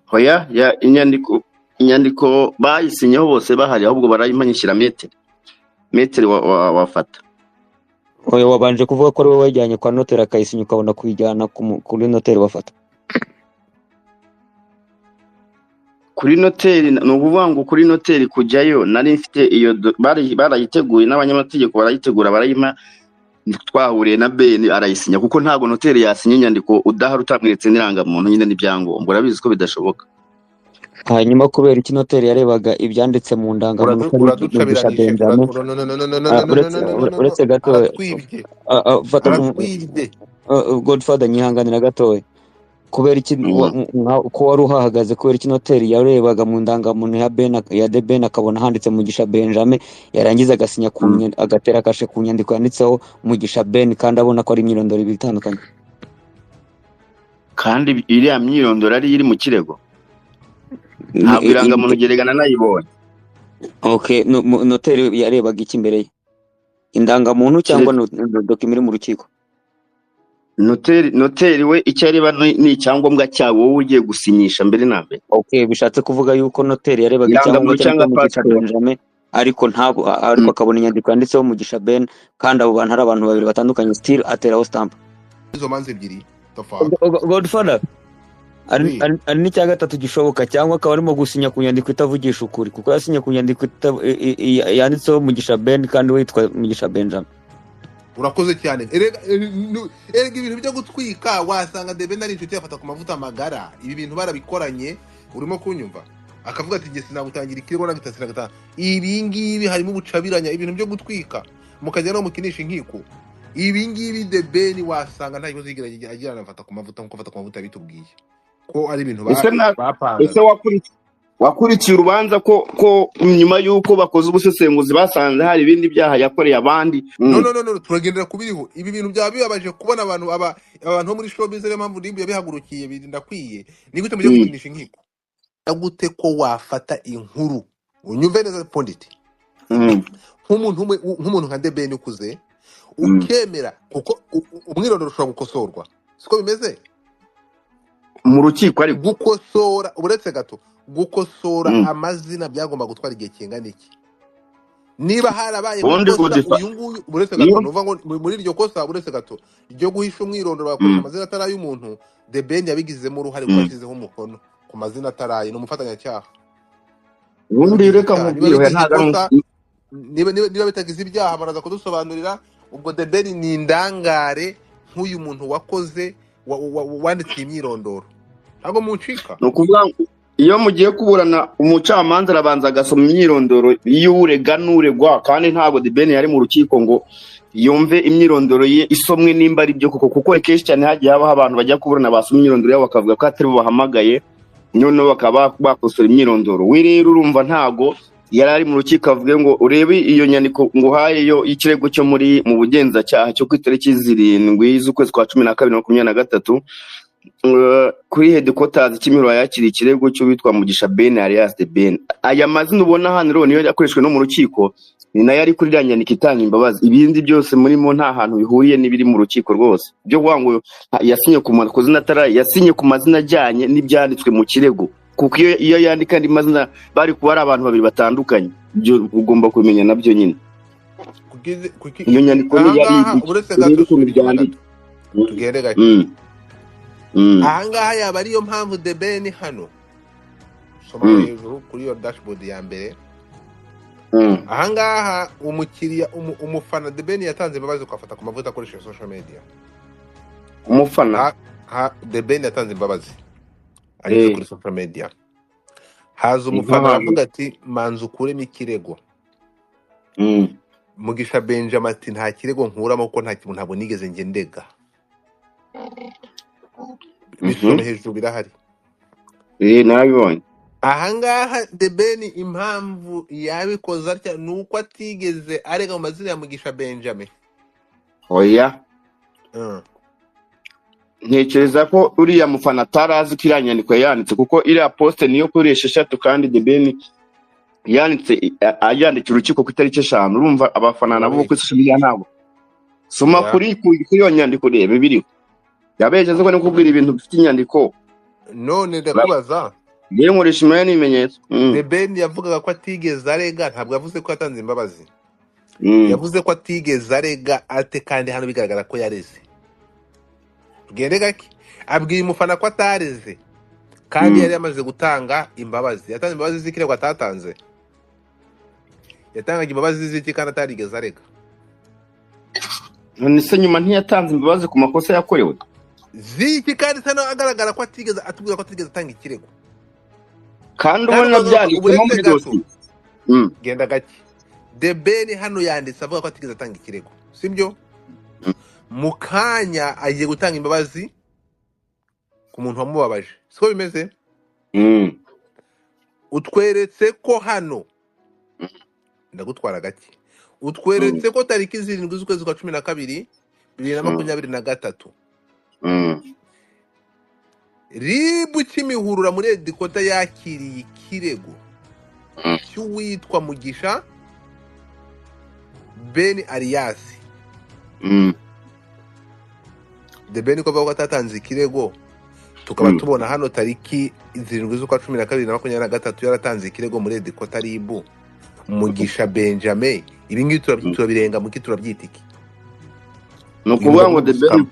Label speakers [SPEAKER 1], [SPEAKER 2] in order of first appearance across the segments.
[SPEAKER 1] Hoya, ya inyandiko bayisinyeho bose bahari, ahubwo barayimanyishyira maître wafata.
[SPEAKER 2] Oya, wabanje kuvuga ko ari wowe wajyanye kwa noteri akayisinya, ukabona kuyijyana kuri noteri bafata.
[SPEAKER 1] Kuri noteri, ni ukuvuga ngo kuri noteri kujyayo nari mfite iyo barayiteguye n'abanyamategeko barayitegura, barayima, twahuriye na Ben arayisinya, kuko ntabwo noteri yasinya inyandiko udahari, utamweretse n'irangamuntu nyine n'ibyangombwa, urabizi ko bidashoboka.
[SPEAKER 2] Hanyuma kubera iki noteri yarebaga ibyanditse mu ndangamuntu ko ari Mugisha
[SPEAKER 3] Uraducabiranyije.
[SPEAKER 2] Benjamin?
[SPEAKER 3] No, no, no, no, no, no, no, no,
[SPEAKER 2] Uretse
[SPEAKER 3] no, no, no, no.
[SPEAKER 2] Uretse gato.
[SPEAKER 3] Aratwibye.
[SPEAKER 2] Fata
[SPEAKER 3] Aratwibye.
[SPEAKER 2] Godfather, nyihanganira gatoya. Kubera iki ko wari uhahagaze, kubera iki noteri yarebaga mu ndangamuntu ya Ben, ya The Ben, akabona handitse Mugisha Benjamin, yarangiza agasinya ku agatera kashe ku nyandiko yanditseho Mugisha Ben, kandi abona ko ari imyirondoro ibiri itandukanye?
[SPEAKER 1] Kandi iriya myirondoro ari iri mu kirego, ntabwo irangamuntu geregana nayibonye.
[SPEAKER 2] Okay, noteri yarebaga iki imbere ye, indangamuntu cyangwa document iri mu rukiko?
[SPEAKER 1] Noteri we icyo areba ni icyangombwa cyawe wowe ugiye gusinyisha mbere na mbere.
[SPEAKER 2] Okay, bishatse kuvuga yuko noteri yarebaga
[SPEAKER 1] irangamuntu
[SPEAKER 2] icyangombwa
[SPEAKER 1] cyangwa
[SPEAKER 2] cyanditseho Mugisha
[SPEAKER 1] passport.
[SPEAKER 2] Benjamin, ariko ntabwo ariko akabona inyandiko yanditseho Mugisha Ben, kandi abo bantu ari abantu babiri batandukanye, still ateraho stamp.
[SPEAKER 3] Izo manza ebyiri tofauti.
[SPEAKER 2] Godfather,
[SPEAKER 3] Oui.
[SPEAKER 2] ari n'icya gatatu gishoboka, cyangwa akaba arimo gusinya ku nyandiko itavugisha ukuri, kuko yasinye ku nyandiko yanditseho Mugisha Ben kandi we yitwa Mugisha Benjamin.
[SPEAKER 3] Urakoze cyane. Erega erega ibintu byo gutwika, wasanga The Ben ari inshuti yafata ku mavuta magara, ibi bintu barabikoranye, urimo kunyumva? Akavuga ati: "Njye sinagutangira ikirego na gatatu na gatanu." Ibi ngibi harimo ubucabiranya, ibintu byo gutwika mukajya no mukinisha inkiko. Ibi ngibi The Ben wasanga nta kibazo yigera agirana afata ku mavuta, nkuko afata ku mavuta yabitubwiye ko ari ibintu
[SPEAKER 1] Ese ese
[SPEAKER 3] bapangaga.
[SPEAKER 1] Wakurikiye urubanza ko nyuma y'uko bakoze ubusesenguzi basanze hari ibindi byaha yakoreye abandi?
[SPEAKER 3] No, no, no, no, turagendera ku biriho. Ibi bintu byaba bibabaje kubona abantu aba abantu bo muri showbiz, ariyo mpamvu RIB yabihagurukiye. Ndakwiye ni gute mujya gukinisha inkiko gute ko wafata inkuru? Unyumve neza, pundit. Nk'umuntu umwe, nk'umuntu nka The Ben ukuze, ukemera kuko umwirondoro ushobora gukosorwa, siko bimeze?
[SPEAKER 1] Mu rukiko ariko.
[SPEAKER 3] Gukosora, uretse gato, gukosora amazina byagomba gutwara igihe kingana iki? Niba harabaye
[SPEAKER 1] Ubundi
[SPEAKER 3] ikosa
[SPEAKER 1] Godfather,
[SPEAKER 3] uyu nguyu, uretse gato,
[SPEAKER 1] iyo
[SPEAKER 3] nuvuga ngo muri iryo kosa, uretse gato, ryo guhisha umwirondoro bagakoresha amazina atari ay'umuntu, The Ben yabigizemo uruhare kuko yashyizeho umukono ku mazina atari aye, ni umufatanyacyaha.
[SPEAKER 1] Ubundi
[SPEAKER 3] Yabigize
[SPEAKER 1] reka
[SPEAKER 3] icyaha niba
[SPEAKER 1] nkubwire, oya,
[SPEAKER 3] bigize
[SPEAKER 1] ntabwo ari
[SPEAKER 3] ikosa, niba bitagize ibyaha baraza kudusobanurira. Ubwo The Ben ni indangare nk'uyu muntu wakoze wanditse iyi myirondoro, ntabwo muncika.
[SPEAKER 1] Ni ukuvuga ngo iyo mugiye kuburana, umucamanza arabanza agasoma imyirondoro y'urega n'uregwa, kandi ntabwo The Ben yari mu rukiko ngo yumve imyirondoro ye isomwe nimba ari byo koko, kuko kenshi cyane hagiye habaho abantu bajya kuburana, basoma imyirondoro yabo bakavuga ko atari bo bahamagaye, noneho bakaba bakosora imyirondoro. We rero urumva ntago yari ari mu rukiko avuge ngo urebe iyo nyandiko nguhaye yo y'ikirego cyo muri mu bugenzacyaha cyo ku itariki 7 z'ukwezi kwa 12 23, kuri headquarters Kimihurura yakiriye ikirego cy'uwitwa Mugisha Ben alias The Ben. Aya mazina ubona hano rero niyo yakoreshejwe no mu rukiko, ni nayo ari kuri iriya nyandiko itanga imbabazi. Ibindi byose murimo nta hantu bihuriye n'ibiri mu rukiko rwose. Byo kuvuga ngo yasinye ku mazina atari, yasinye ku mazina ajyanye n'ibyanditswe mu kirego, kuko iyo yandika andi mazina bari kuba ari abantu babiri batandukanye. Ibyo ugomba kumenya nabyo nyine. Iyo nyandiko ni iya
[SPEAKER 3] Ahangaha
[SPEAKER 1] RIB,
[SPEAKER 3] uretse
[SPEAKER 1] urebe
[SPEAKER 3] gato,
[SPEAKER 1] ukuntu
[SPEAKER 3] subira inyuma
[SPEAKER 1] byanditse.
[SPEAKER 3] gato, tugende gake. Ahangaha yaba ariyo mpamvu The Ben hano, soma hejuru kuri iyo dashboard ya mbere. Ahangaha umukiriya umufana The Ben yatanze imbabazi ukafata ku mavuta akoresheje social media.
[SPEAKER 1] Umufana?
[SPEAKER 3] Ha, The Ben yatanze imbabazi anyuze kuri social media, haza
[SPEAKER 1] Ni
[SPEAKER 3] umufana
[SPEAKER 1] nk'ahantu
[SPEAKER 3] aravuga ati: "Manza ukuremo ikirego." Mugisha Benjamin ati: "Nta kirego nkuramo kuko nta kintu, ntabwo nigeze njye ndega." Bisome hejuru birahari.
[SPEAKER 1] Eh, narabibonye.
[SPEAKER 3] Ahangaha The Ben impamvu yabikoze atya ni uko atigeze arega mu mazina ya Mugisha Benjamin.
[SPEAKER 1] Oya. Ntekereza ko uriya mufana atari azi ko iriya nyandiko yanditse, kuko iriya post niyo kuri 6, kandi The Ben yanditse ayandikira urukiko ku itariki 5. Urumva abafana nabo kuri
[SPEAKER 3] Urabeshya.
[SPEAKER 1] social media ntabwo soma
[SPEAKER 3] Oya.
[SPEAKER 1] kuri iyo nyandiko, reba ibiriho. Yabeshye ko ni kubwira ibintu bifite inyandiko.
[SPEAKER 3] None ndakubaza.
[SPEAKER 1] Ngewe nkoresha imibare n'ibimenyetso.
[SPEAKER 3] The Ben yavugaga ko atigeze arega, ntabwo yavuze ko yatanze imbabazi. Yavuze ko atigeze arega ate, kandi hano bigaragara ko yareze. Tugende gake, abwiye umufana ko atareze kandi yari yamaze gutanga imbabazi. Yatanze imbabazi z'ikirego atatanze, yatangaga imbabazi z'iki kandi atarigeze arega.
[SPEAKER 1] None se nyuma ntiyatanze imbabazi ku makosa yakorewe
[SPEAKER 3] z'iki kandi se nawe agaragara ko atigeze atubwira ko atigeze atanga ikirego,
[SPEAKER 1] kandi
[SPEAKER 3] kandi
[SPEAKER 1] ubona
[SPEAKER 3] ukaza
[SPEAKER 1] byanditsemo
[SPEAKER 3] uburetse
[SPEAKER 1] muri
[SPEAKER 3] gato.
[SPEAKER 1] dosiye.
[SPEAKER 3] Genda gake, The Ben hano yanditse avuga ko atigeze atanga ikirego, sibyo? Mu kanya agiye gutanga imbabazi ku muntu wamubabaje, siko bimeze? Utweretse ko hano ndagutwara gake, utweretse ko tariki 7 z'ukwezi kwa 12 bibiri na makumyabiri na gatatu RIB Kimihurura muri Edikota yakiriye ikirego cy'uwitwa Mugisha Ben Alias. The Ben ko avuga ko atatanze ikirego, tukaba tubona hano tariki 7 z'ukwa 12 na 23 yaratanze ikirego muri Edikota RIB Mugisha Benjamin. Ibi ngibi turabirenga muki, turabyita iki?
[SPEAKER 1] Ni
[SPEAKER 3] Uyu
[SPEAKER 1] ukuvuga
[SPEAKER 3] mugabo
[SPEAKER 1] ngo
[SPEAKER 3] ni umusikama.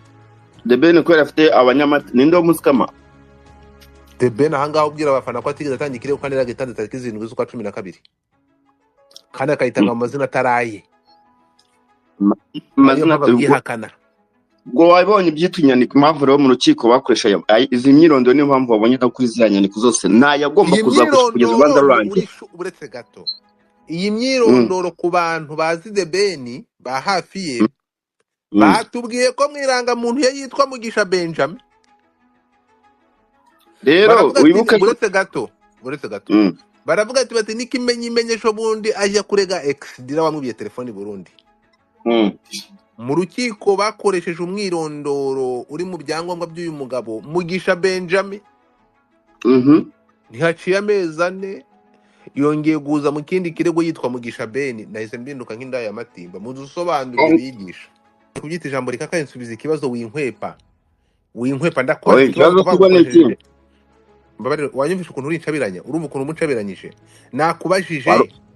[SPEAKER 1] The Ben kubera afite abanyamata, ninde w'umusikama?
[SPEAKER 3] The Ben ahangaha ubwira abafana ko atigeze atanga ikirego kandi yaragitanze tariki 7 z'ukwa 12, kandi akayitanga mu mazina ataraye, ariyo
[SPEAKER 1] Amazina
[SPEAKER 3] mpamvu abyihakana.
[SPEAKER 1] Ubwo wabonye ibyitwa inyandiko, impamvu rero mu rukiko bakoresha izi myirondoro, niyo mpamvu wabonye no kuri ziriya nyandiko zose ntayagomba
[SPEAKER 3] Iyi
[SPEAKER 1] kuzakoresha kugeza urubanza
[SPEAKER 3] myirondoro ni
[SPEAKER 1] rurangiye.
[SPEAKER 3] Uretse gato, iyi myirondoro ku bantu bazi The Ben ba hafi ye, batubwiye ko mu irangamuntu ye yitwa Mugisha Benjamin.
[SPEAKER 1] Rero
[SPEAKER 3] Baravuga ati
[SPEAKER 1] wibuke ko
[SPEAKER 3] uretse gato, uretse gato, baravuga ati bati n'ikimenyimenyesho bundi ajya kurega exdira wamwibiye telefone i Burundi. Mu rukiko bakoresheje umwirondoro uri mu byangombwa by'uyu mugabo Mugisha Benjamin. Ntihaciye amezi 4 yongeye guza mu kindi kirego yitwa Mugisha Ben. Nahise mbinduka nk'indaya ya matimba muzi usobanurire bigisha kubyita ijambo rikakaye. Nsubiza ikibazo, winkwepa winkwepa, ndakubaza
[SPEAKER 1] Oya,
[SPEAKER 3] ikibazo
[SPEAKER 1] ikibazo kuba ni iki?
[SPEAKER 3] bagukoresheje. Mbabarira, wanyumvisha ukuntu uri incabiranya? Urumva ukuntu umuncabiranyije? Nakubajije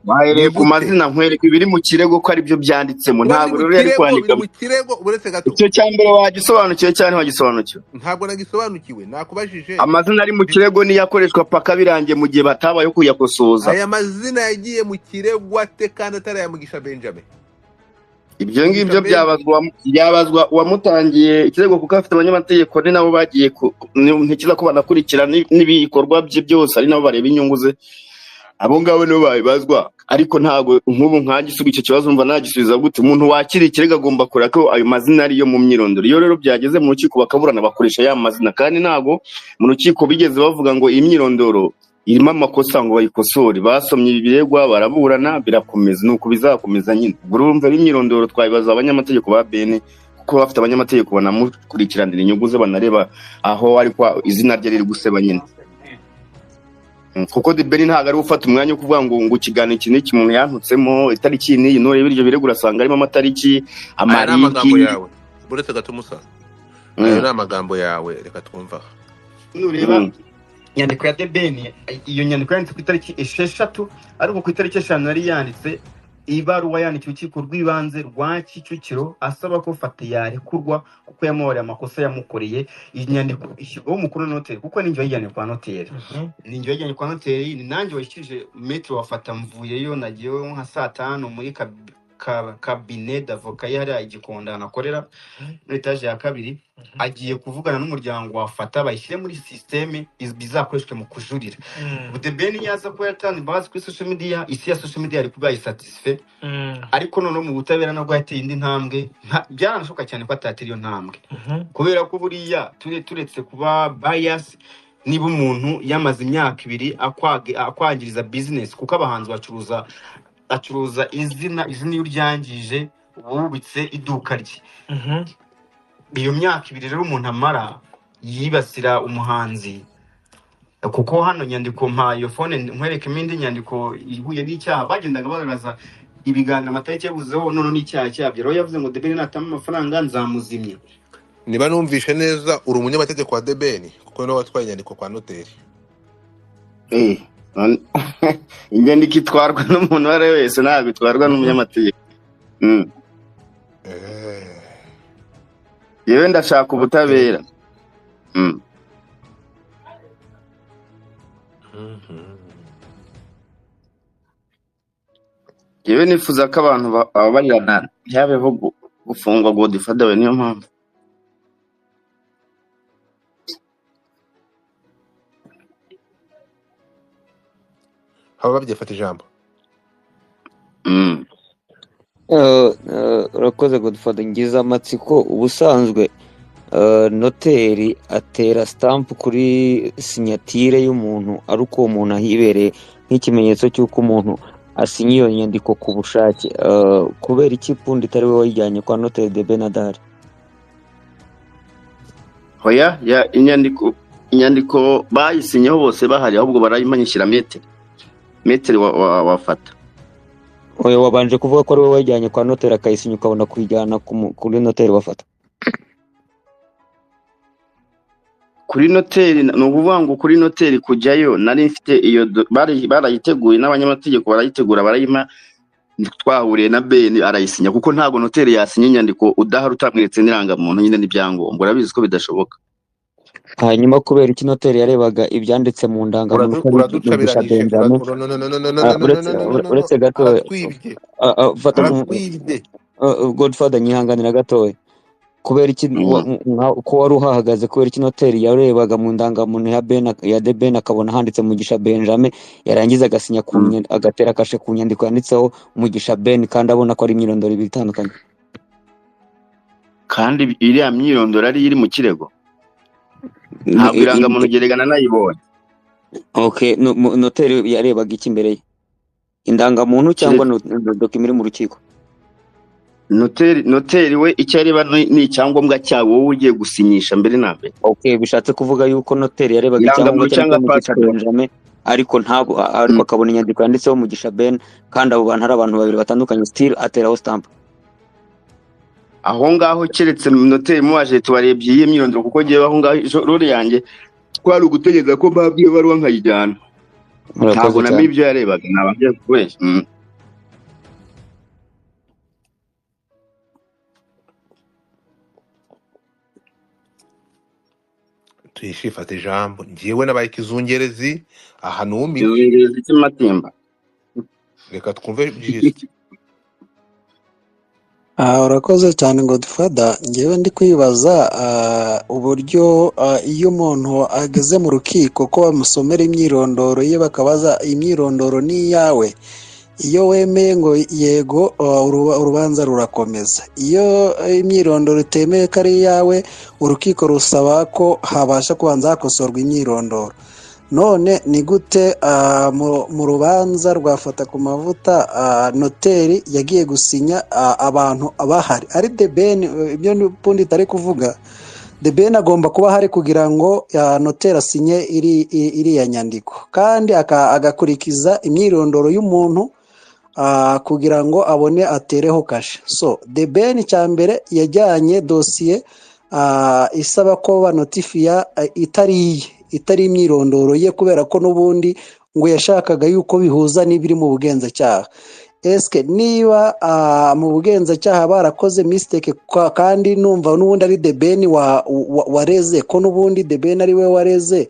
[SPEAKER 1] Wahereye
[SPEAKER 3] ni
[SPEAKER 1] ku
[SPEAKER 3] gute
[SPEAKER 1] mazina, nkwereka ibiri mu kirego ko aribyo byanditsemo,
[SPEAKER 3] kuba biri
[SPEAKER 1] ntabwo
[SPEAKER 3] mu
[SPEAKER 1] rero yari
[SPEAKER 3] kirego, biri
[SPEAKER 1] kwandikamo.
[SPEAKER 3] mu kirego, uretse gato.
[SPEAKER 1] Icyo cya mbere wagisobanukiwe cyane ntiwagisobanukiwe?
[SPEAKER 3] Ntabwo nagisobanukiwe, nakubajije.
[SPEAKER 1] Amazina ari mu kirego niyo akoreshwa paka birangiye mu gihe batabayeho kuyakosoza.
[SPEAKER 3] Aya mazina yagiye mu kirego ate kandi atari aya Mugisha Benjamin?
[SPEAKER 1] Ibyo
[SPEAKER 3] Mugisha
[SPEAKER 1] ngibyo
[SPEAKER 3] Ben
[SPEAKER 1] byabazwa uwamutangiye ikirego, kuko afite abanyamategeko, ni nabo bagiye ntekereza ko banakurikira n'ibikorwa bye byose, ari nabo bareba inyungu ze, abo ngabo nibo babibazwa. Ariko ntabwo nk'ubu nkanjye usubiza icyo kibazo mva nagisubiza gute? Umuntu wakira ikirego agomba kureba ko ayo mazina ariyo mu myirondoro. Iyo rero byageze mu rukiko bakaburana, bakoresha ya mazina, kandi ntabwo mu rukiko bigeze bavuga ngo iyi myirondoro irimo amakosa ngo bayikosore. Basomye ibiregwa baraburana, birakomeza, nuko bizakomeza nyine. Ubwo urumva ari imyirondoro twabibaza abanyamategeko ba Ben, kuko bafite abanyamategeko banamukurikiranira inyungu ze, banareba aho ari kwa izina rye riri guseba nyine. Kuko The Ben ntabwo ari ufata umwanya wo kuvuga ngo ikiganiro iki n'iki umuntu yantutsemo itariki n'iyi, nureba iryo birego urasanga harimo amatariki,
[SPEAKER 3] Aya ni amagambo
[SPEAKER 1] amariki.
[SPEAKER 3] yawe, uretse gato musa, ayo ni amagambo yawe, reka twumva.
[SPEAKER 4] Nureba inyandiko ya The Ben, iyo nyandiko yanditse ku itariki 6, ariko ku itariki 5 yari yanditse ibaruwa yandikiwe urukiko rw'ibanze rwa Kicukiro asaba ko Fati yarekurwa kuko yamuhoreye amakosa yamukoreye. Iyi nyandiko ishyirwaho umukono na noteri, kuko ninjye wayijyanye kwa noteri, ninjye wayijyanye kwa noteri, ni nanjye wayishyirije metero wa Fata. Mvuyeyo nagiyeyo nka saa 5 muri kabine d'avoka ye hariya i Gikondo ahantu akorera muri etaje ya 2, agiye kuvugana n'umuryango wa Fata bayishyire muri sisiteme bizakoreshwe mu kujurira. The Ben yaza kuba yatanze imbabazi kuri social media, isi ya social media yari kuba yayisatisfait, ariko noneho mu butabera nabwo yateye indi ntambwe. Byaranashoboka cyane ko atatera iyo ntambwe, kubera ko buriya turetse kuba bias, niba umuntu yamaze imyaka 2 akwangiriza business, kuko abahanzi bacuruza, acuruza izina, izina iyo uryangije uba wubitse iduka rye. Iyo myaka 2 rero umuntu amara yibasira umuhanzi, kuko hano nyandiko mpa iyo phone nkwerekemo indi nyandiko ihuye n'icyaha bagendaga bagaragaza ibiganiro amatariki yabuzeho none n'icyaha cyabyo. Rero yavuze ngo The Ben natama amafaranga nzamuzimya.
[SPEAKER 3] Niba numvishe neza, uri umunyamategeko wa The Ben, kuko niwe watwaye inyandiko kwa noteri.
[SPEAKER 1] Eh, inyandiko itwarwa n'umuntu uwo ari we wese, ntabwo itwarwa n'umunyamategeko. Yewe ndashaka
[SPEAKER 3] Okay.
[SPEAKER 1] ubutabera. Yewe nifuza ko abantu bababarirana, ntihabeho gufungwa Godfather we, niyo mpamvu.
[SPEAKER 3] Haba babyifata ijambo.
[SPEAKER 2] Urakoze Godfather, ngize amatsiko. Ubusanzwe noteri atera stamp kuri sinyatire y'umuntu ari uko uwo muntu ahibereye, nk'ikimenyetso cy'uko umuntu asinye iyo nyandiko ku bushake. Kubera iki Pundi itari we wayijyanye kwa noteri de Benadari?
[SPEAKER 1] Hoya, ya inyandiko bayisinyeho bose bahari, ahubwo barayimanyishyira metero wafata.
[SPEAKER 2] Oya, wabanje kuvuga ko ari we wayijyanye kwa noteri akayisinya, ukabona kuyijyana kuri noteri wafata.
[SPEAKER 1] Kuri noteri ni ukuvuga ngo kuri noteri kujyayo nari mfite iyo barayiteguye n'abanyamategeko barayitegura barayima, twahuriye na Ben arayisinya, kuko ntabwo noteri yasinya inyandiko udahari utamweretse n'irangamuntu nyine n'ibyangombwa, urabizi ko bidashoboka.
[SPEAKER 2] Hanyuma kubera iki noteri yarebaga ibyanditse mu ndangamuntu ko ari Mugisha
[SPEAKER 3] Uraducabiranyije,
[SPEAKER 2] Benjamin? Uretse gato,
[SPEAKER 3] aratwibye.
[SPEAKER 2] Fata
[SPEAKER 3] Aratwibye.
[SPEAKER 2] Godfather, nyihanganira gatoya. Kubera iki ko wari uhahagaze, kubera iki noteri yarebaga mu ndangamuntu ya Ben, ya De Ben akabona handitse Mugisha Benjamin, yarangiza agasinya ku agatera kashe ku nyandiko yanditseho Mugisha Ben, kandi abona ko ari imyirondoro ibiri itandukanye?
[SPEAKER 1] Kandi iriya myirondoro ari iri mu kirego, ntabwo irangamuntu geregana nayibonye.
[SPEAKER 2] Okay, noteri yarebaga iki imbere ye? Indangamuntu cyangwa document iri mu rukiko?
[SPEAKER 1] Noteri we icyo areba ni icyangombwa cyawe wowe ugiye gusinyisha mbere na mbere.
[SPEAKER 2] Okay, bishatse kuvuga yuko noteri yarebaga
[SPEAKER 1] Irangamuntu
[SPEAKER 2] icyangombwa
[SPEAKER 1] cyangwa
[SPEAKER 2] cyanditseho Mugisha
[SPEAKER 1] passport.
[SPEAKER 2] Benjamin, ariko ntabwo ariko akabona inyandiko yanditseho Mugisha Ben, kandi abo bantu ari abantu babiri batandukanye, still ateraho stamp.
[SPEAKER 1] Aho ngaho keretse noteri mubaje tubarebye iyi myirondoro, kuko ngewe aho ngaho role yanjye kwari ugutegereza ko mpabwa iyo baruwa nkayijyana.
[SPEAKER 2] Murakoze
[SPEAKER 1] Ntabwo namenye
[SPEAKER 2] cyane.
[SPEAKER 1] ibyo yarebaga, nababwiye kubeshya.
[SPEAKER 3] Tuyishifata ijambo. Njyewe nabaye ikizungerezi aha numiwe.
[SPEAKER 1] Ikizungerezi cy'amatimba.
[SPEAKER 3] Reka twumve Justin.
[SPEAKER 5] Urakoze cyane Godfather. Njyewe ndi kwibaza uburyo iyo umuntu ageze mu rukiko ko bamusomera imyirondoro ye, bakabaza imyirondoro ni iyawe. Iyo wemeye ngo yego, urubanza rurakomeza. Iyo imyirondoro itemeye ko ari iyawe, urukiko rusaba ko habasha kubanza hakosorwa imyirondoro. None ni gute mu rubanza rwa Fatakumavuta noteri yagiye gusinya abantu bahari? Ari The Ben, ibyo n'ubundi itari kuvuga, The Ben agomba kuba ahari kugira ngo noteri asinye iriya nyandiko, kandi agakurikiza imyirondoro y'umuntu kugira ngo abone atereho kashe. So The Ben cya mbere yajyanye dosiye isaba ko banotifiya itari iye, itari imyirondoro ye, kubera ko n'ubundi ngo yashakaga yuko bihuza n'ibiri mu bugenzacyaha. Eske niba mu bugenzacyaha barakoze mistake, kandi numva n'ubundi ari The Ben wareze, ko n'ubundi The Ben ari we wareze,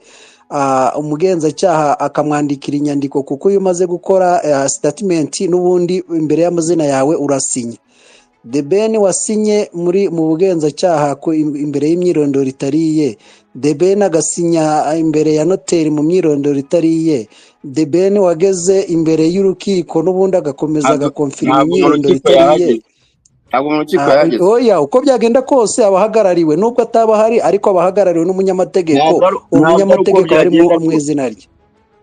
[SPEAKER 5] umugenzacyaha akamwandikira inyandiko, kuko iyo umaze gukora statement n'ubundi imbere y'amazina yawe urasinya. The Ben wasinye mu bugenzacyaha imbere y'imyirondoro itari iye, The Ben agasinya imbere ya noteri mu myirondoro itari iye, The Ben wageze imbere y'urukiko n'ubundi agakomeza agakonfirima
[SPEAKER 1] Ntabwo mu
[SPEAKER 5] imyirondoro
[SPEAKER 1] rukiko
[SPEAKER 5] itari iye.
[SPEAKER 1] yahageze. Ntabwo mu rukiko yahageze.
[SPEAKER 5] Oya, uko byagenda kose abahagarariwe, nubwo ataba ahari, ariko abahagarariwe n'umunyamategeko,
[SPEAKER 1] Ntabwo
[SPEAKER 5] uwo
[SPEAKER 1] ari uko
[SPEAKER 5] munyamategeko ari
[SPEAKER 1] byagenda
[SPEAKER 5] mu
[SPEAKER 1] kose.
[SPEAKER 5] izina rye.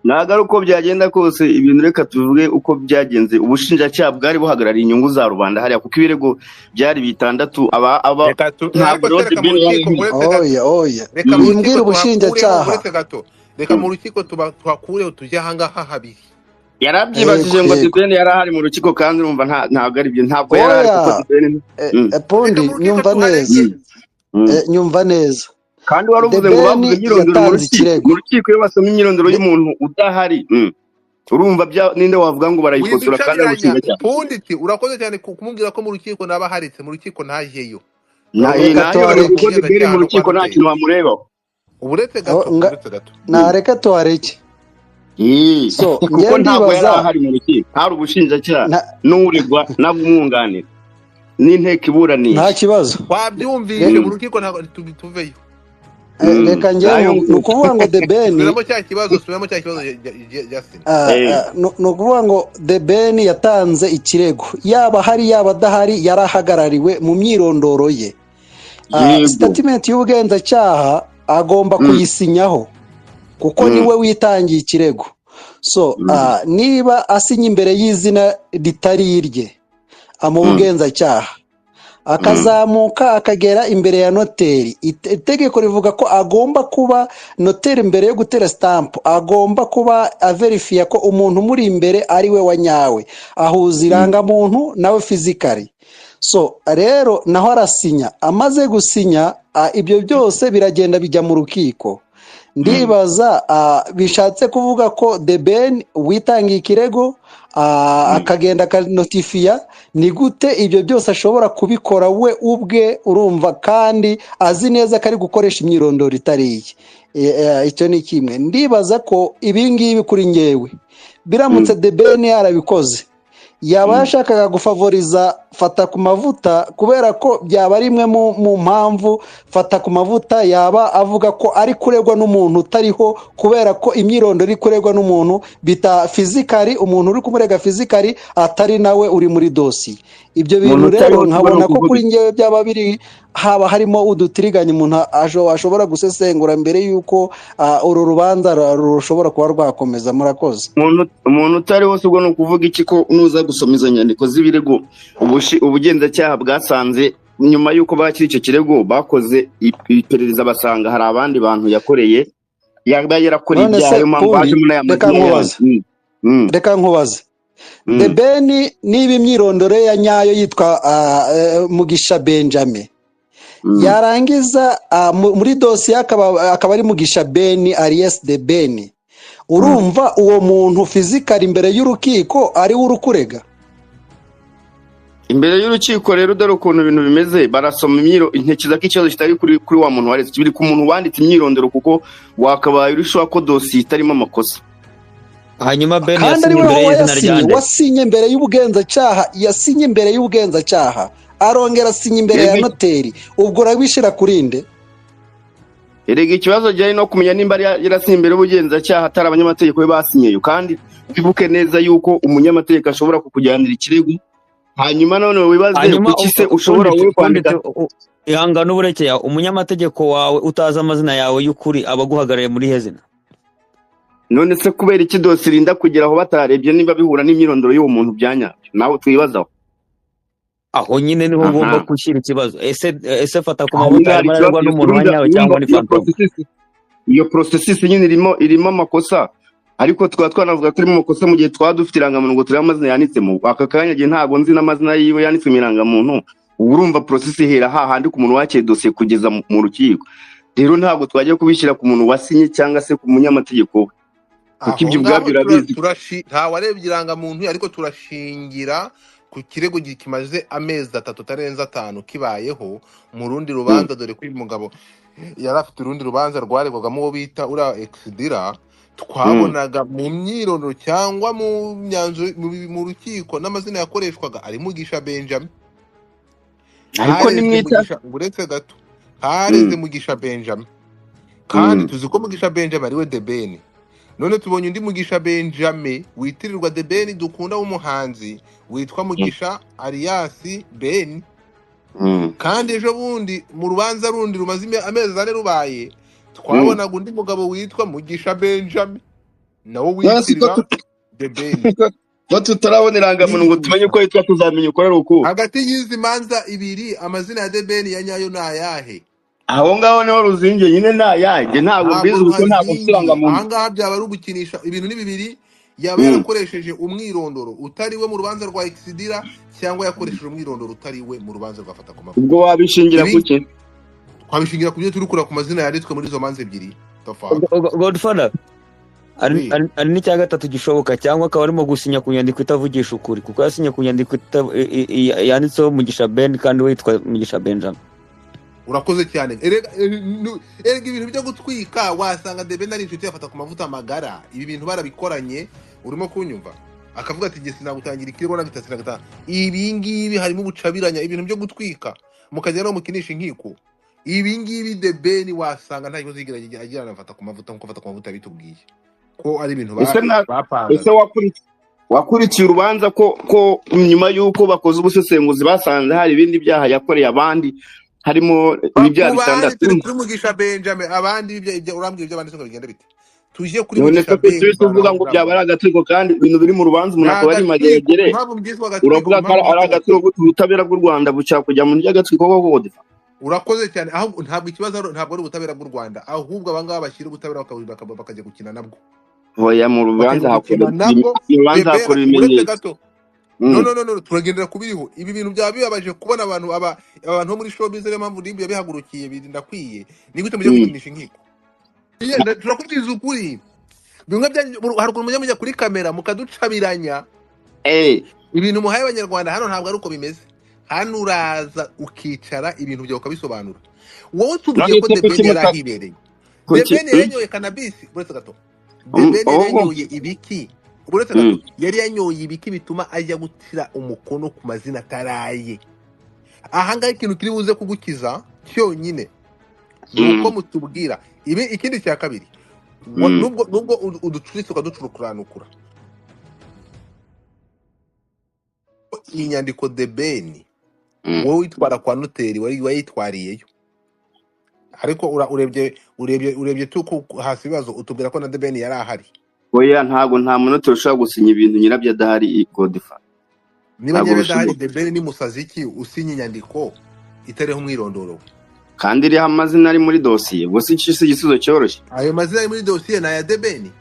[SPEAKER 1] Ntabwo ari uko byagenda kose, ibintu reka tuvuge uko byagenze. Ubushinjacyaha bwari buhagarariye inyungu za rubanda hariya, kuko ibirego byari bitandatu, aba
[SPEAKER 3] Reka tu
[SPEAKER 1] ntabwo
[SPEAKER 3] ariko
[SPEAKER 1] rero
[SPEAKER 3] se reka
[SPEAKER 1] The
[SPEAKER 3] mu
[SPEAKER 1] Ben yari
[SPEAKER 3] rukiko uretse gato.
[SPEAKER 5] Oya, oya.
[SPEAKER 3] Reka mu
[SPEAKER 5] Wimbwira
[SPEAKER 3] rukiko tuhakureho
[SPEAKER 5] ubushinjacyaha.
[SPEAKER 3] uretse gato. Reka mu rukiko tuhakureho tujye ahangaha habiri.
[SPEAKER 1] Yarabyibajije
[SPEAKER 5] Yego,
[SPEAKER 1] ngo The
[SPEAKER 5] yego.
[SPEAKER 1] Ben yari ahari mu rukiko, kandi urumva ntabwo ari byo, ntabwo yari ahari kuko
[SPEAKER 5] Oya,
[SPEAKER 1] The Ben
[SPEAKER 3] Reka
[SPEAKER 5] Pundi,
[SPEAKER 3] mu rukiko
[SPEAKER 5] nyumva neza.
[SPEAKER 3] tuhareke.
[SPEAKER 5] Nyumva neza.
[SPEAKER 1] Kandi wari
[SPEAKER 5] The
[SPEAKER 1] uvuze ngo
[SPEAKER 5] Ben
[SPEAKER 1] bavuze imyirondoro mu
[SPEAKER 5] yatanze
[SPEAKER 1] rukiko.
[SPEAKER 5] ikirego.
[SPEAKER 1] Mu rukiko iyo basoma imyirondoro y'umuntu udahari, urumva ninde wavuga ngo barayikosora kandi ari
[SPEAKER 3] Widucabiranya
[SPEAKER 1] ubushinjacyaha?
[SPEAKER 3] Punditi, urakoze cyane kumubwira ko mu rukiko naba haritse, mu rukiko ntajyeyo.
[SPEAKER 5] Reka
[SPEAKER 1] Nayobewe
[SPEAKER 5] tuhareke.
[SPEAKER 1] kuko The Ben
[SPEAKER 3] Ubugenzacyaha
[SPEAKER 1] mu
[SPEAKER 3] no kwa
[SPEAKER 1] rukiko nta
[SPEAKER 3] noteri.
[SPEAKER 1] kintu bamurebaho.
[SPEAKER 3] Uretse
[SPEAKER 5] Aho
[SPEAKER 3] gato, uretse gato.
[SPEAKER 5] nareka tuhareke. So
[SPEAKER 1] Kuko
[SPEAKER 5] njye
[SPEAKER 1] ntabwo yari
[SPEAKER 5] ndibaza
[SPEAKER 1] ahari mu rukiko, hari ubushinjacyaha
[SPEAKER 5] nta
[SPEAKER 1] n'uregwa n'abumwunganira n'inteko
[SPEAKER 5] nta
[SPEAKER 1] iburanisha.
[SPEAKER 5] kibazo.
[SPEAKER 3] Wabyumvise
[SPEAKER 5] Re-
[SPEAKER 3] mu rukiko ntabwo tuveyo.
[SPEAKER 5] Reka njye
[SPEAKER 1] Nayo
[SPEAKER 5] ni ukuvuga ngo The Ben
[SPEAKER 3] Subiramo cya kibazo, subiramo cya kibazo Justin.
[SPEAKER 5] Ni ukuvuga ngo The Ben yatanze ikirego, yaba ahari yaba adahari, yarahagarariwe mu myirondoro ye.
[SPEAKER 1] Yego.
[SPEAKER 5] Statement y'ubugenzacyaha agomba kuyisinyaho kuko niwe witangiye ikirego. So niba asinya imbere y'izina ritari irye mu bugenzacyaha, akazamuka akagera imbere ya noteri, itegeko rivuga ko agomba kuba noteri mbere yo gutera sitampu agomba kuba averifiya ko umuntu umuri imbere ari we wa nyawe, ahuza irangamuntu nawe physically. So rero naho arasinya, amaze gusinya ibyo byose biragenda bijya mu rukiko. Ndibaza bishatse kuvuga ko The Ben witangiye ikirego akagenda akanotifiya, ni gute ibyo byose ashobora kubikora we ubwe, urumva, kandi azi neza ko ari gukoresha imyirondoro itari iye? Icyo ni kimwe. Ndibaza ko ibi ngibi kuri ngewe, biramutse The Ben yarabikoze, yaba yashakaga gufavoriza Fata ku Mavuta, kubera ko byaba ari imwe mu mpamvu Fata ku Mavuta yaba avuga ko ari kuregwa n'umuntu utariho, kubera ko imyirondoro iri kuregwa n'umuntu bita physically, umuntu uri kumurega physically atari nawe uri muri dosiye. Ibyo bintu
[SPEAKER 1] Umuntu
[SPEAKER 5] rero
[SPEAKER 1] utariho tubona
[SPEAKER 5] nkabona ko
[SPEAKER 1] ukuvuga
[SPEAKER 5] kuri ngewe byaba biri haba harimo udutiriganya umuntu ashobora gusesengura mbere y'uko uru rubanza rushobora kuba rwakomeza. Murakoze.
[SPEAKER 1] Umuntu utari wose ubwo ni ukuvuga iki, ko nuza gusoma izo nyandiko z'ibirego, ubugenzacyaha bwasanze nyuma y'uko bakira icyo kirego bakoze iperereza, basanga hari abandi bantu yakoreye, yaba yarakoreye
[SPEAKER 5] None
[SPEAKER 1] ibyaha,
[SPEAKER 5] se
[SPEAKER 1] ariyo mpamvu
[SPEAKER 5] Pundi,
[SPEAKER 1] hajemo n'aya
[SPEAKER 5] reka
[SPEAKER 1] mazina yandi.
[SPEAKER 5] nkubaze, reka nkubaze. The Ben niba imyirondoro ye ya nyayo yitwa Mugisha Benjamin, yarangiza muri dosiye akaba ari Mugisha Ben alias The Ben, urumva uwo muntu physically imbere y'urukiko ari we uri kurega?
[SPEAKER 1] Imbere y'urukiko rero, dore ukuntu ibintu bimeze: barasoma ntekereza ko ikibazo kitari kuri wa muntu waretse, biri ku muntu wanditse imyirondoro, kuko wakabaye urushaho ko dosiye itarimo amakosa.
[SPEAKER 2] Hanyuma Ben
[SPEAKER 5] Kandi ari
[SPEAKER 2] yasinye
[SPEAKER 5] we
[SPEAKER 2] imbere y'izina
[SPEAKER 5] wayasinye,
[SPEAKER 2] ryande?
[SPEAKER 5] wasinye imbere y'ubugenzacyaha, yasinye imbere y'ubugenzacyaha, arongera asinya imbere ya noteri, ubwo urabishyira kuri nde?
[SPEAKER 1] Erega ikibazo gihari no kumenya nimba yarasinye imbere y'ubugenzacyaha atari abanyamategeko be basinyeyo. Kandi wibuke neza yuko umunyamategeko ashobora kukujyanira ikirego, hanyuma none wibaze
[SPEAKER 2] Hanyuma
[SPEAKER 1] kuki se ushobora wowe kwandika
[SPEAKER 2] Pundit, ihangane uburekeye, umunyamategeko wawe utazi amazina yawe y'ukuri aba aguhagarariye muri he zina?
[SPEAKER 1] None se kubera iki dosiye irinda kugera aho batarebye niba bihura n'imyirondoro y'uwo muntu bya nyabyo? Nawe twibazaho.
[SPEAKER 2] Aho nyine niho ugomba gushyira ikibazo. Ese Fata ku
[SPEAKER 1] Aho
[SPEAKER 2] Mavuta
[SPEAKER 1] nyine hari
[SPEAKER 2] arimo araregwa
[SPEAKER 1] ikibazo.
[SPEAKER 2] n'umuntu wa
[SPEAKER 1] Urumva
[SPEAKER 2] nyawe
[SPEAKER 1] urumva
[SPEAKER 2] cyangwa ni
[SPEAKER 1] iyo
[SPEAKER 2] fantôme?
[SPEAKER 1] Processus, iyo processus nyine irimo amakosa, ariko tukaba twanavuga ko irimo amakosa mu gihe twaba dufite irangamuntu ngo turebe amazina yanditsemo. Aka kanya gihe ntabwo nzi n'amazina yiwe yanditswe mu irangamuntu. Ubu urumva process ihera hahandi ku muntu wakiriye dosiye kugeza mu rukiko. Rero ntabwo twajya kubishyira ku muntu wasinye cyangwa se ku munyamategeko we, kuko
[SPEAKER 3] Aho
[SPEAKER 1] ibyo
[SPEAKER 3] ngaho
[SPEAKER 1] ubwabyo urabizi.
[SPEAKER 3] Nta warebye irangamuntu, ariko turashingira ku kirego kimaze amezi 3 atarenze 5 kibayeho mu rundi rubanza. Dore ko uyu mugabo yari afite urundi rubanza rwaregwagamo uwo bita uriya Exidira. Twabonaga mu myirondoro cyangwa mu myanzuro mu rukiko n'amazina yakoreshwaga ari Mugisha Benjamin.
[SPEAKER 1] Ariko
[SPEAKER 3] Hareze
[SPEAKER 1] nimwita
[SPEAKER 3] Mugisha, uretse gato, hareze Mugisha Benjamin, kandi tuzi ko Mugisha Benjamin ariwe The Ben. None tubonye undi Mugisha Benjamin witirirwa The Ben dukunda w'umuhanzi witwa Mugisha alias Ben, kandi ejo bundi mu rubanza rundi rumaze amezi 4 rubaye, twabonaga undi mugabo witwa Mugisha Benjamin nawo
[SPEAKER 1] None se ko
[SPEAKER 3] witirira The Ben.
[SPEAKER 1] Ko tutarabona irangamuntu ngo tumenye
[SPEAKER 3] Yihuta
[SPEAKER 1] uko yitwa, tuzamenya uko ari uku?
[SPEAKER 3] Hagati y'izi manza ibiri, amazina ya The Ben ya nyayo ni ayahe?
[SPEAKER 1] Aho ngaho niho ruzingiye nyine, ntayanjye ntabwo
[SPEAKER 3] Ntabwo
[SPEAKER 1] mbizi kuko ntabwo mfite
[SPEAKER 3] ruhazingiye.
[SPEAKER 1] irangamuntu.
[SPEAKER 3] Ahangaha byaba ari ugukinisha ibintu. Ni bibiri: yaba yarakoresheje umwirondoro utari we mu rubanza rwa Exidira, cyangwa yakoresheje umwirondoro utari we mu rubanza rwa Fata ku Mavuta.
[SPEAKER 1] Ubwo wabishingira
[SPEAKER 3] Ibi
[SPEAKER 1] kuki?
[SPEAKER 3] Twabishingira ku byo turi kureba ku mazina yanditswe muri izo manza ebyiri. The fuck?
[SPEAKER 2] Godfather, hari
[SPEAKER 3] Oui.
[SPEAKER 2] hari n'icya gatatu gishoboka, cyangwa akaba arimo gusinya ku nyandiko itavugisha ukuri, kuko yasinye ku nyandiko yanditseho Mugisha Ben kandi we yitwa Mugisha Benjamin.
[SPEAKER 3] Urakoze cyane. Erega erega ibintu byo gutwika wasanga The Ben ari inshuti yafata ku mavuta magara, ibi bintu barabikoranye. Urimo kunyumva? Akavuga ati jye sinagutangira ikirego na bitatu na gatanu. Ibi ngibi harimo ubucabiranya, ibintu byo gutwika mukajya no mukinisha inkiko. Ibi ngibi The Ben wasanga nta kibazo yigera agirana na Fata ku mavuta, nkuko Fata ku mavuta yabitubwiye ko ari ibintu
[SPEAKER 1] Ese ese
[SPEAKER 3] bapangaga.
[SPEAKER 1] wakurikiye urubanza ko nyuma y'uko bakoze ubusesenguzi basanze hari ibindi byaha yakoreye abandi, harimo ibyaha
[SPEAKER 3] Ku bandi
[SPEAKER 1] bitandatu.
[SPEAKER 3] Turi kuri Mugisha Benjamin, abandi ibyo urambwira iby'abandi se ngo bigende bite? Tujye kuri
[SPEAKER 1] None se
[SPEAKER 3] Mugisha
[SPEAKER 1] ko turi
[SPEAKER 3] Benjamin
[SPEAKER 1] tuvuga
[SPEAKER 3] aho
[SPEAKER 1] ngo byaba ari
[SPEAKER 3] ngaho.
[SPEAKER 1] agatsiko, kandi ibintu biri mu rubanza
[SPEAKER 3] Ni
[SPEAKER 1] umuntu akaba ari
[SPEAKER 3] agatsiko.
[SPEAKER 1] mageragere,
[SPEAKER 3] Impamvu byitwa agatsiko,
[SPEAKER 1] uravuga ko
[SPEAKER 3] impamvu
[SPEAKER 1] ari
[SPEAKER 3] byitwa
[SPEAKER 1] agatsiko
[SPEAKER 3] agatsiko.
[SPEAKER 1] gute? Ubutabera bw'u Rwanda bushaka kujya mu ry'agatsiko koko, Godfa?
[SPEAKER 3] Urakoze cyane. Ahubwo ntabwo ikibazo ntabwo ari ubutabera bw'u Rwanda, ahubwo abangaba bashyira ubutabera bakajya gukina nabwo,
[SPEAKER 1] Hoya, mu rubanza
[SPEAKER 3] bakajya
[SPEAKER 1] hakora
[SPEAKER 3] gukina nabwo.
[SPEAKER 1] mu rubanza
[SPEAKER 3] The Ben
[SPEAKER 1] hakora
[SPEAKER 3] uretse
[SPEAKER 1] ibimenyetso.
[SPEAKER 3] gato, no no no no, turagendera ku biriho. Ibi bintu byaba bibabaje kubona abantu aba abantu bo muri showbiz, ariyo mpamvu RIB yabihagurukiye. Ndakwiye ni gute mujya gukinisha inkiko? Turakubwiza ukuri, bimwe byanyu hari ukuntu mujya mujya kuri kamera mukaducabiranya ibintu muhaye abanyarwanda. Hano ntabwo ari uko bimeze. Hano uraza ukicara ibintu byawe ukabisobanura. Wowe tubwiye
[SPEAKER 1] None
[SPEAKER 3] ko
[SPEAKER 1] se
[SPEAKER 3] The
[SPEAKER 1] kuki
[SPEAKER 3] Ben yari
[SPEAKER 1] muta
[SPEAKER 3] ahibereye. The
[SPEAKER 1] kuki
[SPEAKER 3] Ben yari yanyoye cannabis, uretse gato. The Ben yari
[SPEAKER 1] Ahubwo
[SPEAKER 3] yanyoye ibiki? Uretse gato, yari yanyoye ibiki bituma ajya gutira umukono ku mazina ataraye? Ahangaha ikintu kiri buze kugukiza cyonyine ni uko mutubwira ibi. Ikindi cya kabiri, nubwo uducuritse ukaducurukuranukura iyi nyandiko, The Ben, wowe witwara kwa noteri wari wayitwariyeyo, ariko urebye tu hasi ibibazo utubwira ko na The Ben yari ahari.
[SPEAKER 1] Oya, ntabwo nta munota ushobora gusinya ibintu nyirabyo adahari, Godfa.
[SPEAKER 3] Niba
[SPEAKER 1] Ntabwo
[SPEAKER 3] nyirabyo adahari,
[SPEAKER 1] bishoboka.
[SPEAKER 3] The Ben ni musazi ki usinya inyandiko itariho umwirondoro we?
[SPEAKER 1] Kandi iriho amazina ari muri dosiye. Ubwo si igisubizo cyoroshye.
[SPEAKER 3] Ayo mazina ari muri dosiye ni aya The Ben.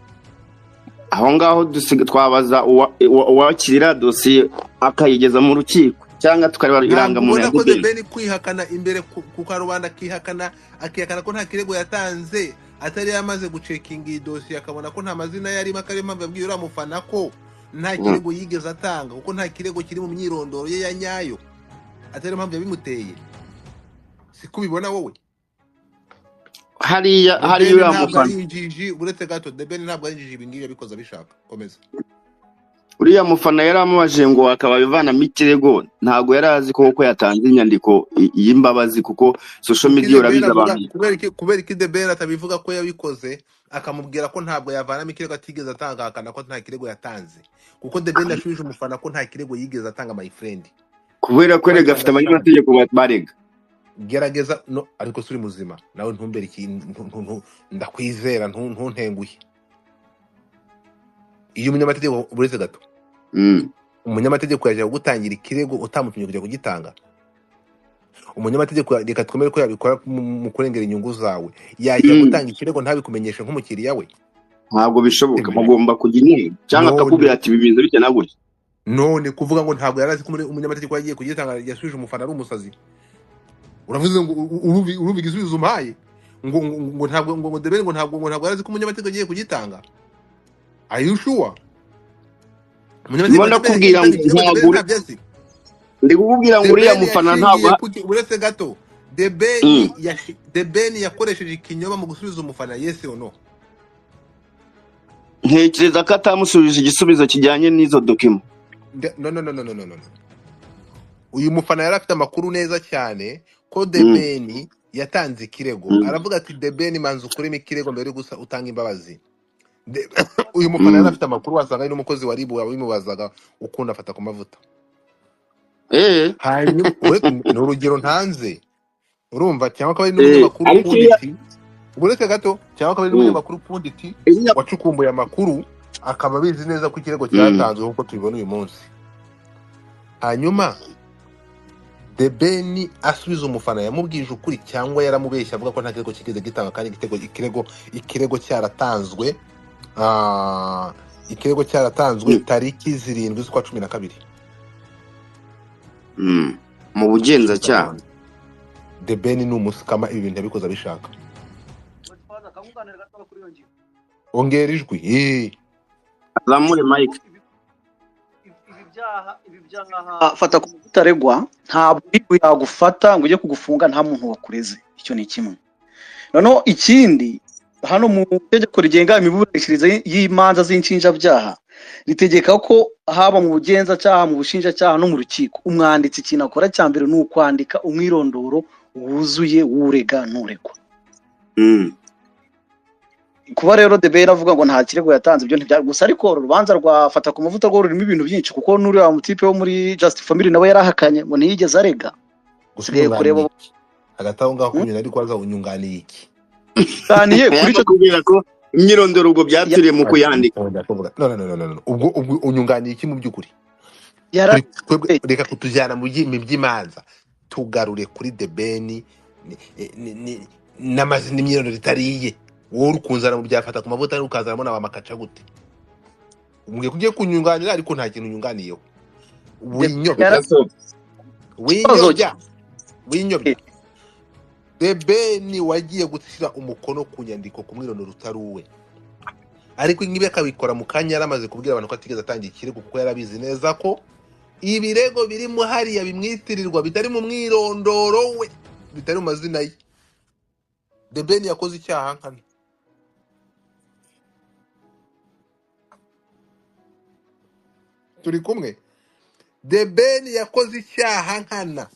[SPEAKER 1] Aho ngaho twabaza uwakira dosiye akayigeza mu rukiko, cyangwa tukareba
[SPEAKER 3] Ntabwo
[SPEAKER 1] irangamuntu
[SPEAKER 3] ubona
[SPEAKER 1] ya
[SPEAKER 3] ko
[SPEAKER 1] The
[SPEAKER 3] The
[SPEAKER 1] Ben.
[SPEAKER 3] Ben kwihakana imbere ku karubanda, akihakana ko nta kirego yatanze, atari yamaze gucekinga iyi dosiye akabona ko nta mazina yarimo, akaba ariyo mpamvu yabwiye uriya mufana ko nta kirego yigeze atanga, kuko nta kirego kiri mu myirondoro ye ya nyayo, atari mpamvu yabimuteye. Siko ubibona wowe?
[SPEAKER 1] Hariya
[SPEAKER 3] The
[SPEAKER 1] hariya
[SPEAKER 3] Ben
[SPEAKER 1] uriya
[SPEAKER 3] ntabwo
[SPEAKER 1] mufana
[SPEAKER 3] ari injiji. Uretse gato, The Ben ntabwo ari injiji, ibi ngibi yabikoze abishaka. Komeza.
[SPEAKER 1] Uriya mufana yari amubajije ngo akaba abivanamo ikirego, ntabwo yari azi ko koko yatanze inyandiko y'imbabazi, kuko social
[SPEAKER 3] Kuki
[SPEAKER 1] media
[SPEAKER 3] The Ben
[SPEAKER 1] urabizi
[SPEAKER 3] avuga
[SPEAKER 1] abantu.
[SPEAKER 3] Kubera iki The Ben atabivuga ko yabikoze, akamubwira ko ntabwo yavanamo ikirego atigeze atanga, ahakana ko nta kirego yatanze, kuko The Ben yashubije umufana ko nta kirego yigeze atanga, my friend.
[SPEAKER 1] Kubera ko erega
[SPEAKER 3] Quite
[SPEAKER 1] afite
[SPEAKER 3] understand.
[SPEAKER 1] abanyamategeko barega.
[SPEAKER 3] Gerageza no, ariko suri muzima nawe, ntumbere iki, ndakwizera, ntuntenguhe. Iyo umunyamategeko, uretse gato, umunyamategeko yajya kugutangira ikirego utamutumye kujya kugitanga? Umunyamategeko, reka twemere ko yabikora mu kurengera inyungu zawe, yajya gutanga ikirego ntabikumenyeshe nk'umukiriya we?
[SPEAKER 1] Ntabwo bishoboka, mugomba kujya inama cyangwa
[SPEAKER 3] None
[SPEAKER 1] akakubwira ati bimeze bitya na gutya.
[SPEAKER 3] None kuvuga ngo ntabwo yari azi ko umunyamategeko yagiye kugitanga yasubije umufana ari umusazi. Uravuze ngo urumva igisubizo umpaye ngo ntabwo ngo The Ben ngo ntabwo yari azi ko umunyamategeko agiye kugitanga. Are you sure? Umunyamategeko
[SPEAKER 1] Ndimo
[SPEAKER 3] wa The Ben yagiye
[SPEAKER 1] ndakubwira
[SPEAKER 3] gutanga
[SPEAKER 1] ngo
[SPEAKER 3] ikirego, The
[SPEAKER 1] ntabwo
[SPEAKER 3] Ben ntabyo azi.
[SPEAKER 1] ndi kukubwira ngo
[SPEAKER 3] The
[SPEAKER 1] uriya
[SPEAKER 3] Ben
[SPEAKER 1] mufana
[SPEAKER 3] yashingiye
[SPEAKER 1] ntabwo
[SPEAKER 3] kuki? Uretse gato, The Ben The Ben yakoresheje ikinyoma mu gusubiza umufana, yes or no?
[SPEAKER 1] Ntekereza ko atamusubije igisubizo kijyanye n'izo dokima.
[SPEAKER 3] No no no no no no no. Uyu mufana yari afite amakuru neza cyane ko The Ben yatanze ikirego. Aravuga ati The Ben, manza ukuremo ikirego mbere yo gusa utanga imbabazi. Uyu mufana yari afite amakuru, wasanga ari n'umukozi wa RIB wabimubazaga ukuntu afata ku mavuta. Hanyuma ni urugero ntanze, urumva, cyangwa akaba ari n'umunyamakuru
[SPEAKER 1] Ariko iriya
[SPEAKER 3] punditi, uretse gato, cyangwa akaba ari n'umunyamakuru punditi
[SPEAKER 1] iriya
[SPEAKER 3] wacukumbuye amakuru, akaba abizi neza ko ikirego cyatanzwe nk'uko tubibona uyu munsi. Hanyuma The Ben asubiza umufana, yamubwije ukuri cyangwa yaramubeshya avuga ko nta kirego kigeze gitanga, kandi ikirego cyaratanzwe, ikirego cyaratanzwe tariki 7 z'ukwa 12
[SPEAKER 1] Mu bugenzacyaha.
[SPEAKER 3] The Ben ni umusikama, ibi bintu yabikoze abishaka. Ongera ijwi.
[SPEAKER 1] Zamure mike.
[SPEAKER 6] Ibi byaha fata ku utaregwa, ntabwo yagufata ngo ujye kugufunga nta muntu wakureze. Icyo ni kimwe. Noneho ikindi, hano mu itegeko rigenga imiburanishirize y'imanza z'inshinjabyaha ritegeka ko haba mu bugenzacyaha, mu bushinjacyaha no mu rukiko, umwanditsi ikintu akora cya mbere ni ukwandika umwirondoro wuzuye w'urega n'uregwa. Kuba rero The Ben avuga ngo nta kirego yatanze, ibyo ntibyari gusa, ariko urubanza rwa Fata ku Mavuta rwo rurimo ibintu byinshi, kuko n'uriya mutipe wo muri Just Family nawe yarahakanye ngo ntiyigeze arega.
[SPEAKER 3] Gusa
[SPEAKER 6] Usigaye kureba
[SPEAKER 3] unyunganiye iki hagati aho ngaho? Kunyura ariko waza unyunganiye iki?
[SPEAKER 6] Unyunganiye kuri icyo
[SPEAKER 1] kubwira ko imyirondoro ubwo byapfiriye mu kuyandika.
[SPEAKER 3] No, no, no, no, no. Ubwo unyunganiye iki mu by'ukuri? Twebwe reka kutujyana mu by'imanza, tugarure kuri The Ben n'amazina, imyirondoro itariye. Wowe uri kunzana mu byafata ku mavuta, ukazanamo na ba makaca gute? Umbwiye ko ugiye kunyunganira, ariko nta kintu unyunganiyeho. Winyobya, winyobya, winyobya. The Ben wagiye gushyira umukono ku nyandiko ku mwirondoro utari uwe, ariko ngibi akabikora mu kanya yaramaze kubwira abantu ko atigeze atanga ikirego, kuko yarabizi neza ko ibirego birimo hariya bimwitirirwa bitari mu mwirondoro we, bitari mu mazina ye. The Ben yakoze icyaha nkana. Turi kumwe. The Ben yakoze icyaha nkana,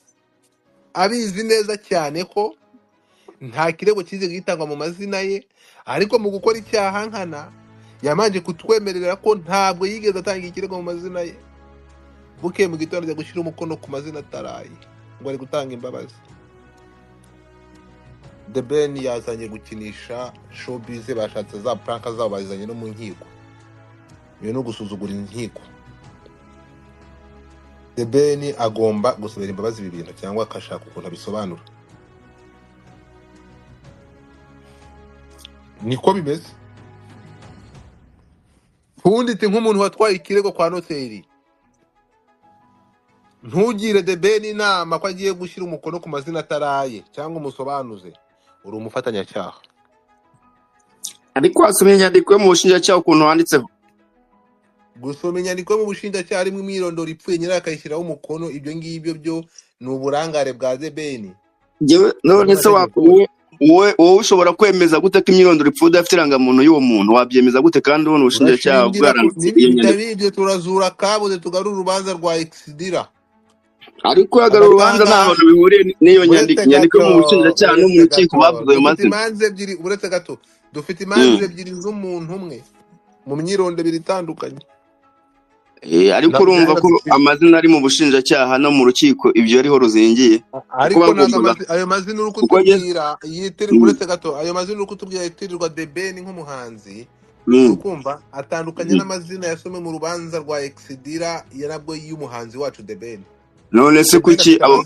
[SPEAKER 3] abizi neza cyane ko nta kirego kize gitangwa mu mazina ye, ariko mu gukora icyaha nkana yamanje kutwemerera ko ntabwo yigeze atanga ikirego mu mazina ye. Bukeye mu gitondo ajya gushyira umukono ku mazina ataraye ngo ari gutanga imbabazi. The Ben yazanye gukinisha showbiz, bashatse za pranka zabo bazanye no mu nkiko. Iyo ni ugusuzugura inkiko. The Ben agomba gusabira imbabazi ibi bintu cyangwa akashaka ukuntu abisobanura. Niko bimeze. Ntundite nk'umuntu watwaye ikirego kwa noteri. Ntugire The Ben inama ko agiye gushyira umukono ku mazina ataraye cyangwa umusobanuze. Uri umufatanyacyaha.
[SPEAKER 1] Ariko wasomye inyandiko yo mu bushinjacyaha ukuntu handitseho?
[SPEAKER 3] Gusoma inyandiko yo mu bushinjacyaha harimo imyirondoro ipfuye, nyirayo akayishyiraho umukono, ibyo ngibyo byo ni uburangare bwa The Ben.
[SPEAKER 1] None se wowe ushobora kwemeza gute ko imyirondoro ipfuye udafite irangamuntu y'uwo muntu? Wabyemeza gute kandi ubona ubushinjacyaha bwaranditse iyo nyandiko?
[SPEAKER 3] Bitari ibyo turazura kabuze, tugarura urubanza rwa Exidira.
[SPEAKER 1] Ariko yagarura urubanza nta hantu bihuriye n'iyo nyandiko. Inyandiko yo mu bushinjacyaha no mu rukiko bavuze ayo mazina.
[SPEAKER 3] Imanza ebyiri, uretse gato, dufite imanza ebyiri z'umuntu umwe mu myirondoro ibiri itandukanye.
[SPEAKER 1] Ariko urumva ko amazina ari mu bushinjacyaha no mu rukiko ibyo ariho ruzingiye.
[SPEAKER 3] Ariko ayo mazina uri kutubwira yitirirwa, uretse gato, ayo mazina uri kutubwira yitirirwa The Ben nk'umuhanzi, ukumva atandukanye n'amazina yasomwe mu rubanza rwa Exidira yarabwo y'umuhanzi wacu The Ben.
[SPEAKER 1] None se kuki abo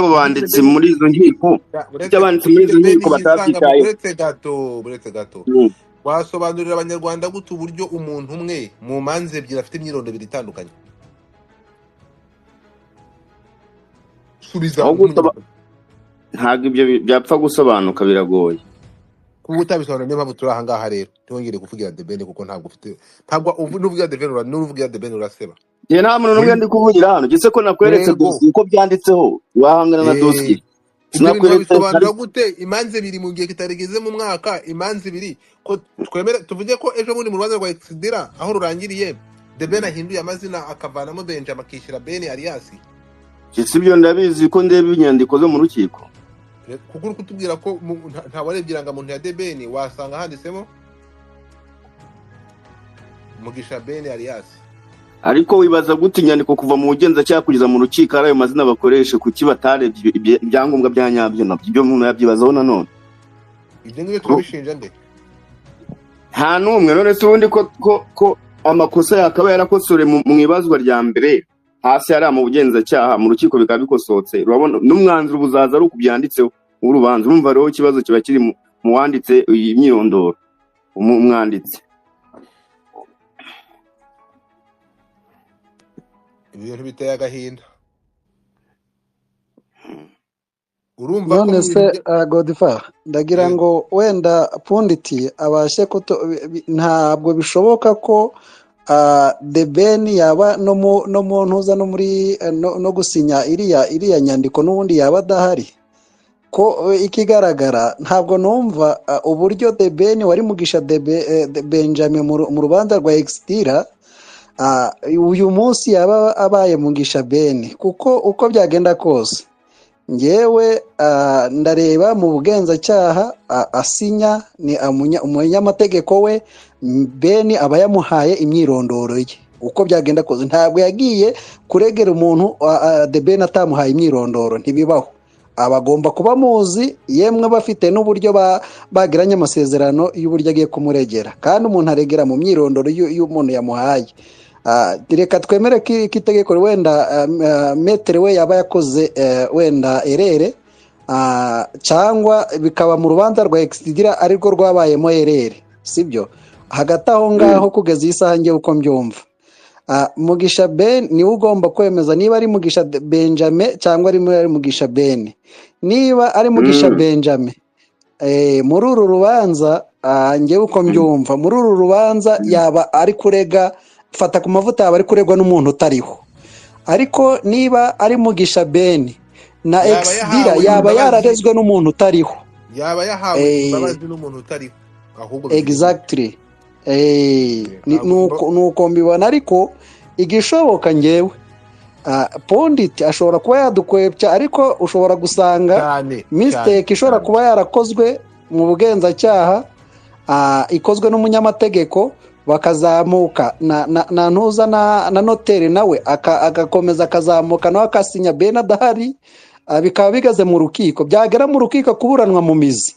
[SPEAKER 1] banditsi muri izo nkiko, kuki abanditsi muri izo nkiko batabyitayeho?
[SPEAKER 3] Uretse gato. Wasobanurira abanyarwanda gute uburyo umuntu umwe mu manza ebyiri afite imyirondoro ibiri itandukanye? Subiza.
[SPEAKER 1] Ntabwo ibyo byapfa gusobanuka, biragoye.
[SPEAKER 3] Kuba utabisobanura niyo mpamvu turi aha ngaha rero. Ntiwongere kuvugira The Ben kuko ntabwo ufite, ntabwo n'uvugira The Ben n'uvugira The Ben uraseba.
[SPEAKER 1] Njye nta muntu n'umwe ndi kuvugira hano, gise ko nakweretse dosiye uko byanditseho, wahangana na dosiye.
[SPEAKER 3] Sinakusobanura gute imanza ibiri mu gihe kitarigeze mu mwaka, imanza ibiri ko twemera tuvuge ko ejo bundi mu rubanza rwa Exidira aho rurangiriye The Ben ahinduye amazina akavanamo Benjamin akishyira Ben Alias.
[SPEAKER 1] Si ibyo ndabizi ko ndeba inyandiko zo mu rukiko.
[SPEAKER 3] Kuko uri kutubwira ko nta warebye irangamuntu ya The Ben wasanga handitsemo Mugisha Ben Alias.
[SPEAKER 1] Ariko wibaza gute inyandiko kuva mu bugenzacyaha kugeza mu rukiko ari ayo mazina bakoresha, kuki batarebye ibyangombwa bya nyabyo? Nabyo ibyo umuntu yabyibazaho nanone.
[SPEAKER 3] Ibyo ngibyo turabishinja nde?
[SPEAKER 1] Nta n'umwe. None se ubundi ko amakosa yakaba yarakosorewe mu ibazwa rya mbere hasi ari mu bugenzacyaha, mu rukiko bikaba bikosotse, urabona n'umwanzuro ubuzaza ari uku byanditseho urubanza. Urumva rero ikibazo kiba kiri mu wanditse iyi myirondoro, umwanditsi.
[SPEAKER 3] Ibintu biteye agahinda. Urumva ko
[SPEAKER 5] None
[SPEAKER 3] mu
[SPEAKER 5] se
[SPEAKER 3] bintu bya
[SPEAKER 5] Godfa, ndagira ngo wenda Punditi abashe kuto ntabwo bishoboka ko The Ben yaba no mu ntuza no muri no gusinya iriya nyandiko n'ubundi yaba adahari. Ko ikigaragara ntabwo numva uburyo The Ben wari Mugisha Benjamin mu rubanza rwa Extira, uyu munsi yaba abaye Mugisha Ben, kuko uko byagenda kose ngewe ndareba mu bugenzacyaha asinya ni umunyamategeko we Ben aba yamuhaye imyirondoro ye. Uko byagenda kose ntabwo yagiye kuregera umuntu The Ben atamuhaye imyirondoro, ntibibaho. Abagomba kuba muzi, yemwe bafite n'uburyo bagiranye amasezerano y'uburyo agiye kumuregera, kandi umuntu aregera mu myirondoro y'umuntu yamuhaye. Reka twemere ko itegeko wenda metere we yaba yakoze wenda erere, cyangwa bikaba mu rubanza rwa Exidira arirwo rwabayemo erere, sibyo? Hagati aho ngaho kugeza iyi saha ngewe uko mbyumva, Mugisha Ben niwe ugomba kwemeza niba ari Mugisha Benjamin cyangwa ari Mugisha Ben. Niba ari Mugisha Benjamin, muri uru rubanza, ngewe uko mbyumva, muri uru rubanza yaba ari kurega Fata ku mavuta, yaba ari kuregwa n'umuntu utariho. Ariko niba ari Mugisha Ben na
[SPEAKER 3] Yaba
[SPEAKER 5] Exdira
[SPEAKER 3] yahawe
[SPEAKER 5] yaba
[SPEAKER 3] imbabazi,
[SPEAKER 5] yararezwe n'umuntu utariho.
[SPEAKER 3] Yaba yahawe imbabazi n'umuntu utariho ahubwo bimeze gutyo.
[SPEAKER 5] Exactly.
[SPEAKER 3] Ntabwo
[SPEAKER 5] Nuko mbibona, ariko igishoboka ngewe Pondit ashobora kuba yadukwepya, ariko ushobora gusanga
[SPEAKER 3] cyane cyane
[SPEAKER 5] mistake ishobora
[SPEAKER 3] cyane
[SPEAKER 5] kuba yarakozwe mu bugenzacyaha, ikozwe n'umunyamategeko, bakazamuka na ntuza na noteri nawe agakomeza akazamuka nawe akasinya Ben adahari, bikaba bigeze mu rukiko, byagera mu rukiko kuburanwa mu mizi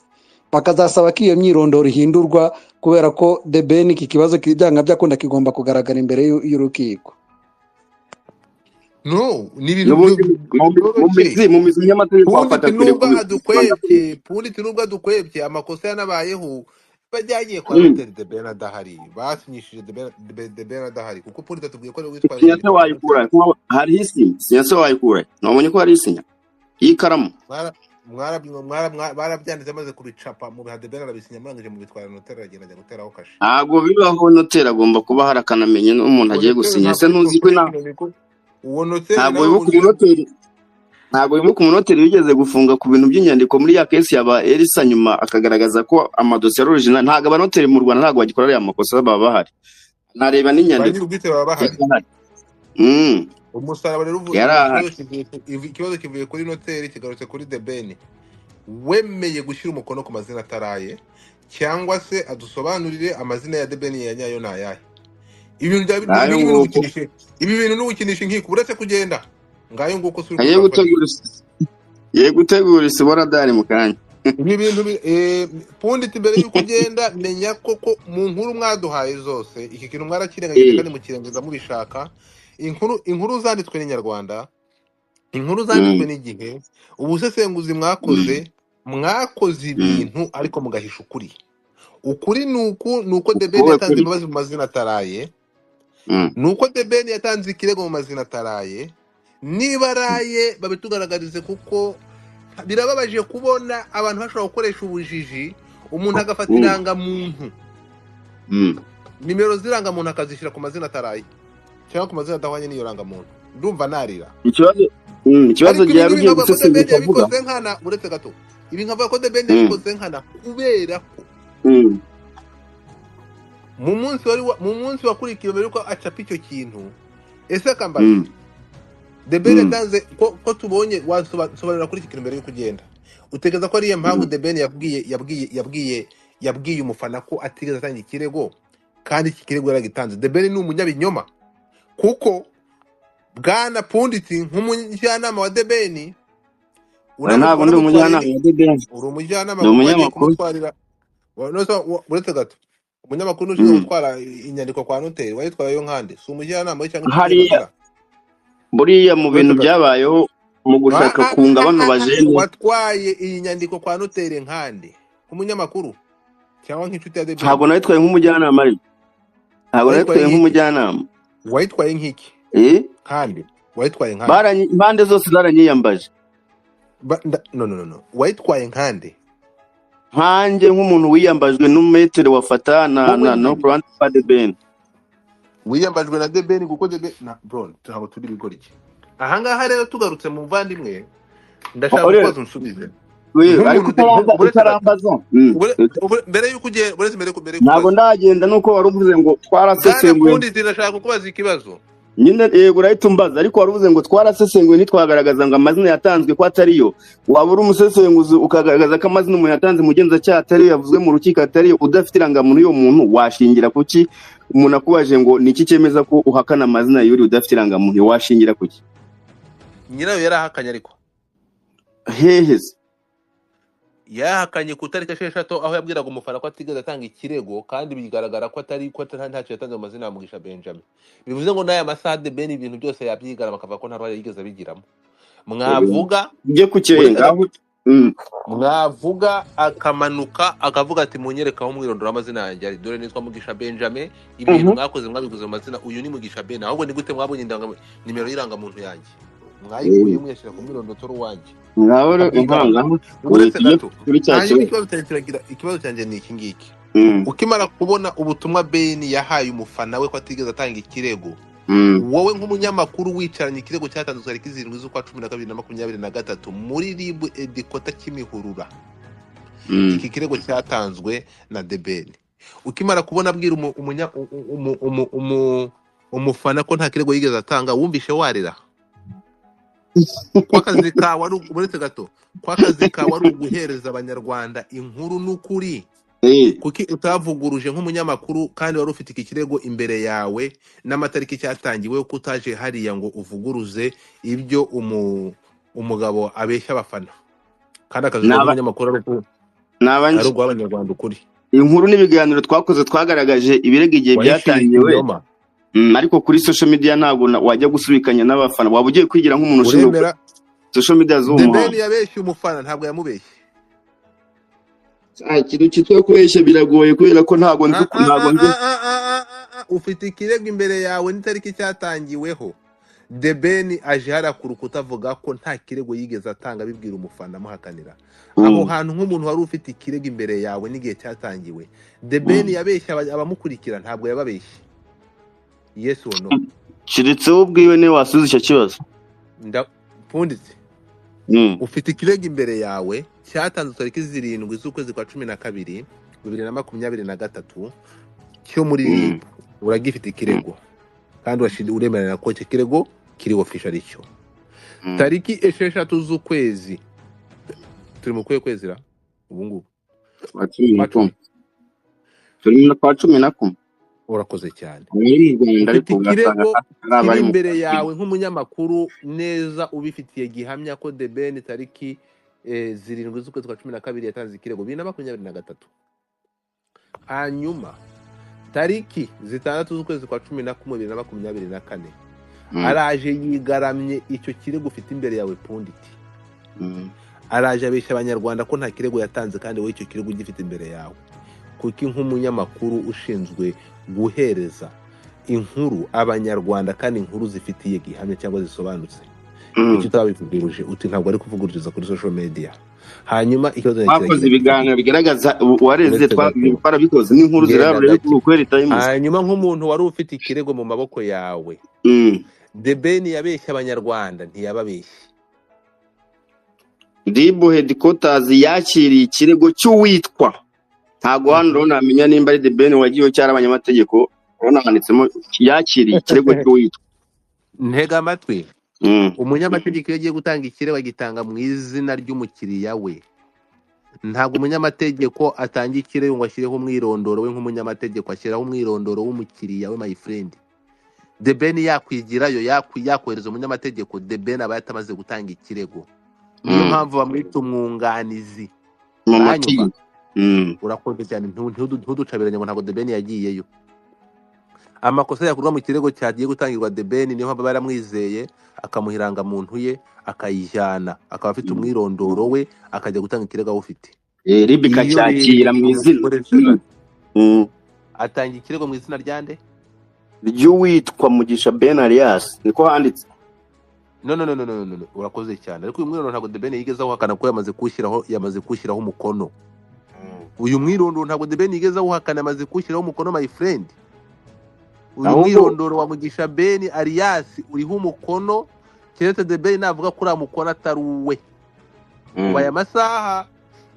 [SPEAKER 5] bakazasaba ko iyo myirondoro ihindurwa, kubera ko The Ben iki kibazo byanga byakunda kigomba kugaragara imbere y'urukiko.
[SPEAKER 3] No, ni ibintu
[SPEAKER 1] N'ubundi mu
[SPEAKER 3] byoroshye.
[SPEAKER 1] mizi mu mizi umunyamategeko
[SPEAKER 3] Punditi
[SPEAKER 1] wafata akwiriye
[SPEAKER 3] nubwo adukwebye, Punditi nubwo adukwebye, amakosa yanabayeho bajyagiye kwa noteri The Ben adahari, basinyishije The Ben adahari, kuko Punditi atubwiye ko ariwe witwaje
[SPEAKER 1] Isinya se
[SPEAKER 3] inyandiko kwa
[SPEAKER 1] wayikura
[SPEAKER 3] noteri.
[SPEAKER 1] Kuba hariho isinya, isinya se wayikura? Nabonye ko hari isinya y'ikaramu.
[SPEAKER 3] Barabyanditse amaze kubicapa mu biha The Ben arabisinya, murangije mubitwara noteri, aragenda ajya guteraho kashe.
[SPEAKER 1] Ntabwo bibaho, noteri agomba kuba hari akanamenya n'umuntu
[SPEAKER 3] Uwo
[SPEAKER 1] agiye
[SPEAKER 3] noteri
[SPEAKER 1] gusinya.
[SPEAKER 3] ntabwo
[SPEAKER 1] Se
[SPEAKER 3] ari
[SPEAKER 1] ntuzi ko
[SPEAKER 3] professional, niko uwo noteri
[SPEAKER 1] ntabwo
[SPEAKER 3] nawe
[SPEAKER 1] wibuka
[SPEAKER 3] uzi
[SPEAKER 1] umunoteri, ntabwo wibuka umunoteri wigeze gufunga ku bintu by'inyandiko muri ya kesi yaba Elisa, nyuma akagaragaza ko amadosiye ari original. Ntabwo abanoteri mu Rwanda ntabwo bagikora ariya makosa, baba bahari nareba
[SPEAKER 3] ba
[SPEAKER 1] n'inyandiko
[SPEAKER 3] nyir'ubwite baba bahari.
[SPEAKER 1] Yari ahari.
[SPEAKER 3] Umusaraba rero
[SPEAKER 1] Yari ahari.
[SPEAKER 3] Ikibazo kivuye kuri noteri kigarutse kuri The Ben wemeye gushyira umukono ku mazina ataraye, cyangwa se adusobanurire amazina ya The Ben ya nyayo ni ayahe. Ibintu bya
[SPEAKER 1] Ngayo
[SPEAKER 3] ibi ngibi ni
[SPEAKER 1] nguko.
[SPEAKER 3] ugukinisha, ibi bintu ni ugukinisha inkiko uretse kugenda. Ngayo nguko si uri
[SPEAKER 1] Agiye
[SPEAKER 3] kuzafatira.
[SPEAKER 1] gutegura Ye gutegura isibora dani mu kanya.
[SPEAKER 3] Ibi bintu Punditi, mbere y'uko ugenda, menya koko mu nkuru mwaduhaye zose iki kintu mwarakirengagije kandi mukirengagiza mubishaka. Inkuru zanditswe n'Inyarwanda, inkuru zanditswe n'Igihe, ubusesenguzi mwakoze, mwakoze ibintu ariko mugahisha ukuri. Ukuri ni uku: ni uko The Ben
[SPEAKER 1] Wowe
[SPEAKER 3] yatanze
[SPEAKER 1] kuri
[SPEAKER 3] imbabazi mu mazina ataraye, ni uko The Ben yatanze ikirego mu mazina ataraye. Niba araye babitugaragarize, kuko birababaje kubona abantu bashobora gukoresha ubujiji, umuntu agafata irangamuntu, nimero z'irangamuntu akazishyira ku mazina ataraye cyangwa ku mazina adahwanye n'iyo rangamuntu. Ndumva narira.
[SPEAKER 1] Ikibazo
[SPEAKER 3] Ariko ibi
[SPEAKER 1] gihari
[SPEAKER 3] ngibi
[SPEAKER 1] ugiye
[SPEAKER 3] nkavuga ko The
[SPEAKER 1] gusesengura
[SPEAKER 3] Ben
[SPEAKER 1] ukavuga
[SPEAKER 3] yabikoze nkana, uretse gato, ibi nkavuga ko The Ben yabikoze nkana kubera ko mu munsi wakurikiye mbere yuko acapa icyo kintu, ese akambaza The Ben yatanze ko tubonye wasobanura kuri iki kintu mbere yuko ugenda, utekereza ko ariyo mpamvu The Ben yabwiye umufana ko atigeze atanga ikirego, kandi iki kirego yaragitanze? The Ben ni umunyabinyoma, kuko bwana Punditi nk'umujyanama wa The Ben
[SPEAKER 1] Oya, ntabwo ndi
[SPEAKER 3] wanamutwariye
[SPEAKER 1] umujyanama wa The Ben.
[SPEAKER 3] Uri umujyanama
[SPEAKER 1] Ni
[SPEAKER 3] kuko wagiye
[SPEAKER 1] umunyamakuru.
[SPEAKER 3] kumutwarira uretse gato, umunyamakuru ntushinzwe gutwara inyandiko kwa noteri, wayitwarayo nkande? Si umujyanama we cyangwa inshuti ye
[SPEAKER 1] Hariya
[SPEAKER 3] magara?
[SPEAKER 1] buriya mu
[SPEAKER 3] Uretse
[SPEAKER 1] bintu
[SPEAKER 3] gato,
[SPEAKER 1] byabayeho mu gushaka kunga bano bajene,
[SPEAKER 3] watwaye iyi nyandiko kwa noteri nkande, nk'umunyamakuru cyangwa nk'inshuti ya The Ben?
[SPEAKER 1] Ntabwo nayitwaye nk'umujyanama, ariko ntabwo
[SPEAKER 3] Wayitwaye
[SPEAKER 1] nayitwaye
[SPEAKER 3] nk'iki?
[SPEAKER 1] nk'umujyanama.
[SPEAKER 3] Wayitwaye nk'iki?
[SPEAKER 1] Eh?
[SPEAKER 3] Nkande wayitwaye nkande?
[SPEAKER 1] Impande zose zaranyiyambaje.
[SPEAKER 3] No, no, no, no, wayitwaye nkande?
[SPEAKER 1] Nkanjye nk'umuntu wiyambajwe n'umumetero wa Fata na
[SPEAKER 3] Wowe
[SPEAKER 1] na no
[SPEAKER 3] nkande
[SPEAKER 1] Rwanda fa The Ben.
[SPEAKER 3] Wiyambajwe na The Ben, kuko The Ben na bro, ntabwo turi ibigoryi ahangaha. Rero tugarutse mu muvandimwe, ndashaka kubaza unsubize
[SPEAKER 1] Ariko
[SPEAKER 3] nk'umuntu uretse gato.
[SPEAKER 1] utarambaza.
[SPEAKER 3] Mbere y'uko ugenda, uretse mbere y'uko
[SPEAKER 1] Ntabwo
[SPEAKER 3] ubaza.
[SPEAKER 1] ndagenda, nuko wari uvuze ngo
[SPEAKER 3] Bwana
[SPEAKER 1] twarasesenguye.
[SPEAKER 3] Punditsi, ndashaka kukubaza ikibazo.
[SPEAKER 1] Nyine yego, urahita umbaza, ariko wari uvuze ngo twarasesenguye ntitwagaragaza ngo amazina yatanzwe ko atariyo. Waba uri umusesenguzi ukagaragaza ko amazina umuntu yatanze mugenzacyaha atariyo, yavuzwe mu rukiko atariyo, udafite irangamuntu y'uwo muntu, washingira kuki? Umuntu akubaje ngo ni iki cyemeza ko uhakana amazina y'uri udafite irangamuntu, washingira kuki?
[SPEAKER 3] Nyirayo yarahakanye, ariko
[SPEAKER 1] Hehe se?
[SPEAKER 3] Yahakanye ku itariki 6, aho yabwiraga umufana ko atigeze atanga ikirego, kandi bigaragara ko atari ko ntacyo yatanze mu mazina ya Mugisha Benjamin. Bivuze ngo n'aya masaha The Ben ibintu byose yabyigarama, akavuga ko nta ruhare yigeze abigiramo. Mwavuga
[SPEAKER 1] Ujye ku
[SPEAKER 3] uretse
[SPEAKER 1] cyenga
[SPEAKER 3] gato
[SPEAKER 1] aho.
[SPEAKER 3] Mwavuga akamanuka akavuga ati: "Munyereke aho umwirondoro w'amazina yanjye ari, dore nitwa Mugisha Benjamin. Ibintu mwakoze mwabikoze mu mazina, uyu ni Mugisha Ben. Ahubwo ni gute mwabonye nimero y'irangamuntu yanjye? Mwayikuye muyashyira ku mwirondoro utari uwanjye?"
[SPEAKER 1] Ngaho rero
[SPEAKER 3] Akabyigarama.
[SPEAKER 1] impanga
[SPEAKER 3] Uretse
[SPEAKER 1] tujye
[SPEAKER 3] gato.
[SPEAKER 1] kuri cya
[SPEAKER 3] Hanyuma
[SPEAKER 1] kibazo.
[SPEAKER 3] ikibazo cyanjye kiragira, ikibazo cyanjye ni iki ngiki: ukimara kubona ubutumwa Ben yahaye umufana we ko atigeze atanga ikirego, wowe nk'umunyamakuru wicaranye ikirego cyatanzwe tariki 7 z'ukwa 12 na 23 muri RIB headquarter Kimihurura, iki kirego cyatanzwe na The Ben, ukimara kubona abwira umufana ko nta kirego yigeze atanga, wumvishe warira? Ko akazi kawe ari uretse gato, ko akazi kawe ari uguhereza abanyarwanda inkuru n'ukuri, kuki utavuguruje nk'umunyamakuru kandi wari ufite iki kirego imbere yawe n'amatariki cyatangiwe, ko utaje hariya ngo uvuguruze ibyo umugabo abeshya abafana, kandi akazi kawe
[SPEAKER 1] Naba
[SPEAKER 3] nk'umunyamakuru
[SPEAKER 1] naba
[SPEAKER 3] ari
[SPEAKER 1] nje
[SPEAKER 3] uguha abanyarwanda ukuri?
[SPEAKER 1] Inkuru n'ibiganiro twakoze twagaragaje ibirego igihe
[SPEAKER 3] Wahishuye
[SPEAKER 1] byatangiwe.
[SPEAKER 3] ikinyoma.
[SPEAKER 1] Ariko kuri social media ntabwo wajya gusubikanya n'abafana, waba ugiye kwigira nk'umuntu ushinzwe
[SPEAKER 3] Uremera
[SPEAKER 1] social media z'uwo
[SPEAKER 3] The Ben
[SPEAKER 1] muhanzi.
[SPEAKER 3] yabeshye umufana? Ntabwo yamubeshye.
[SPEAKER 1] Ah, ikintu cyitwa kubeshya biragoye, kubera ko ntabwo nzi
[SPEAKER 3] Ah, ah,
[SPEAKER 1] ntabwo
[SPEAKER 3] ah,
[SPEAKER 1] nzi.
[SPEAKER 3] ah, ah, ah, ah, ah. Ufite ikirego imbere yawe n'itariki cyatangiweho. The Ben aje hariya ku rukuta avuga ko nta kirego yigeze atanga, abibwira umufana, amuhakanira aho hantu. Nk'umuntu wari ufite ikirego imbere yawe n'igihe cyatangiwe, The Ben yabeshye abamukurikira? Ntabwo yababeshye? Yes or no?
[SPEAKER 1] Keretse wowe ubwiwe niwe wasubiza icyo kibazo.
[SPEAKER 3] Ndapfunditse. Ufite ikirego imbere yawe cyatanzwe tariki 7 z'ukwezi kwa 12 2023 cyo muri RIB. Uragifite ikirego kandi uremeranya ko icyo kirego kiri official cyo tariki 6 z'ukwezi, turi mu kuhe kwezi ra ubu ngubu?
[SPEAKER 1] Kwa cumi na
[SPEAKER 3] Kwa 10.
[SPEAKER 1] kumwe. Turi mu kwa 11.
[SPEAKER 3] Urakoze cyane.
[SPEAKER 1] Abari mu Rwanda
[SPEAKER 3] Ufite
[SPEAKER 1] ariko ugasanga
[SPEAKER 3] ikirego
[SPEAKER 1] ari
[SPEAKER 3] kiri
[SPEAKER 1] abari mu
[SPEAKER 3] imbere yawe nk'umunyamakuru neza, ubifitiye gihamya ko The Ben tariki 7 z'ukwezi kwa 12 yatanze ikirego 2023. Hanyuma tariki 6 z'ukwezi kwa 11 2024 araje yigaramye icyo kirego ufite imbere yawe, Punditi. Araje abeshya abanyarwanda ko nta kirego yatanze, kandi wowe icyo kirego ugifite imbere yawe. Kuki nk'umunyamakuru ushinzwe guhereza inkuru abanyarwanda, kandi inkuru zifitiye gihamya cyangwa zisobanutse, kuki utabivuguruje uti ntabwo ari kuvugururiza kuri social media? Hanyuma ikibazo
[SPEAKER 1] Twakoze
[SPEAKER 3] kiragira kiti
[SPEAKER 1] ibiganiro bigaragaza uwareze.
[SPEAKER 3] Uretse gato.
[SPEAKER 1] Twarabikoze n'inkuru
[SPEAKER 3] Genda
[SPEAKER 1] zirabura
[SPEAKER 3] gake.
[SPEAKER 1] kuri Ukweli Times.
[SPEAKER 3] Hanyuma nk'umuntu wari ufite ikirego mu maboko yawe, The Ben yabeshya abanyarwanda? Ntiyababeshye?
[SPEAKER 1] RIB headquarters yakiriye ikirego cy'uwitwa, ntabwo hano rero namenya nimba ari The Ben wagiyeho cyangwa abanyamategeko. Urabona handitsemo yakiriye ikirego cy'uwitwa.
[SPEAKER 3] Ntega amatwi. Umunyamategeko iyo agiye gutanga ikirego agitanga mu izina ry'umukiriya we. Ntabwo umunyamategeko atanga ikirego ngo ashyireho umwirondoro we nk'umunyamategeko, ashyiraho umwirondoro w'umukiriya we. My friend, The Ben yakwigirayo, yakohereza umunyamategeko, The Ben aba yatamaze gutanga ikirego. Niyo mpamvu bamwita umwunganizi.
[SPEAKER 1] Mu
[SPEAKER 3] Uranyumva?
[SPEAKER 1] mategeko.
[SPEAKER 3] Urakoze cyane. Ntuducabiranye ngo ntabwo The Ben yagiyeyo. Amakosa yakorwa mu kirego cyagiye gutangirwa The Ben, niyo mpamvu aba yaramwizeye akamuha irangamuntu ye akayijyana, akaba afite umwirondoro we, akajya gutanga ikirego awufite.
[SPEAKER 1] RIB
[SPEAKER 3] Iyo
[SPEAKER 1] ikacyakira
[SPEAKER 3] rero
[SPEAKER 1] mu izina
[SPEAKER 3] uretse gato, atanga ikirego mu izina rya nde?
[SPEAKER 1] Ry'uwitwa Mugisha Ben Alias, niko handitse.
[SPEAKER 3] No, no, no, no, no, no, no. Urakoze cyane, ariko uyu mwirondoro ntabwo The Ben yigeze awuhakana kuko yamaze kuwushyiraho umukono. Uyu mwirondoro ntabwo The Ben yigeze awuhakana, yamaze kuwushyiraho umukono, my friend. Uyu
[SPEAKER 1] Ahubwo
[SPEAKER 3] mwirondoro wa Mugisha Ben Arias uriho umukono, keretse The Ben navuga ko uriya mukono atari uwe. Ubu aya masaha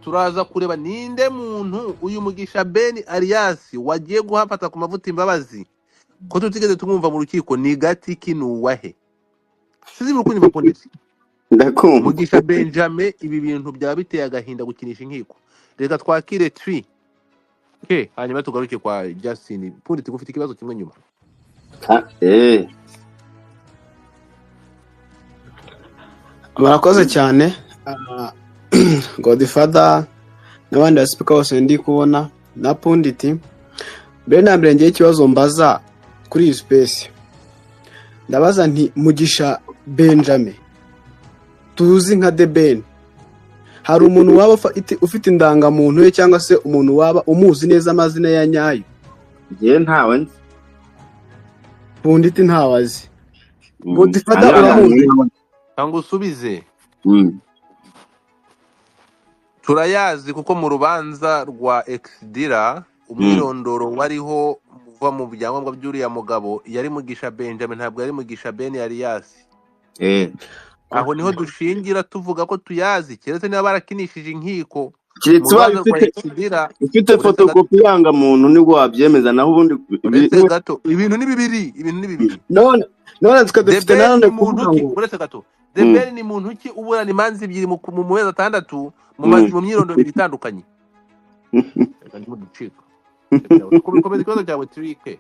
[SPEAKER 3] turaza kureba ninde muntu uyu Mugisha Ben Arias wagiye guhafata ku mavuta imbabazi, ko tutigeze tumwumva mu rukiko. Ni gati kinuwahe? Sinzi uri kunyumva punditse.
[SPEAKER 1] Ndakumva.
[SPEAKER 3] Mugisha Benjamin, ibi bintu byaba biteye agahinda gukinisha inkiko. Reka twakire tri ke, hanyuma tugaruke kwa Justin. Punditse, ufite ikibazo kimwe nyuma.
[SPEAKER 7] Murakoze cyane Godfather n'abandi basipika bose ndi kubona na Punditi. Mbere na mbere ngewe ikibazo mbaza kuri iyi space, ndabaza nti Mugisha Benjamin tuzi nka The Ben, hari umuntu waba ufite indangamuntu ye cyangwa se umuntu waba umuzi neza amazina ya nyayo?
[SPEAKER 1] Njyewe ntawe nzi.
[SPEAKER 7] Punditi ntawe azi. Godfather
[SPEAKER 1] Nta
[SPEAKER 7] uramuzi?
[SPEAKER 3] Cyangwa usubize. Turayazi kuko mu rubanza rwa Exdira umwirondoro wariho uva mu byangombwa by'uriya mugabo yari Mugisha Benjamin, ntabwo yari Mugisha Ben Arias. Aho niho dushingira tuvuga ko tuyazi, keretse niba barakinishije inkiko mu
[SPEAKER 1] Keretse ubaye
[SPEAKER 3] rubanza rwa
[SPEAKER 1] ufite
[SPEAKER 3] Exdira.
[SPEAKER 1] ufite
[SPEAKER 3] Uretse gato,
[SPEAKER 1] fotokopi irangamuntu nibwo wabyemeza, naho ubundi
[SPEAKER 3] uretse gato, ibintu ni bibiri, ibintu ni bibiri.
[SPEAKER 7] None twe
[SPEAKER 3] The
[SPEAKER 7] dufite
[SPEAKER 3] Ben
[SPEAKER 7] nanone
[SPEAKER 3] ni muntu
[SPEAKER 7] kuvuga
[SPEAKER 3] ki?
[SPEAKER 7] ngo
[SPEAKER 3] Uretse gato, The Ben ni muntu ki uburana imanza ebyiri mu mezi 6 mu myirondoro ibiri itandukanye? Reka ndimo ducika. Komeza ikibazo cyawe turike.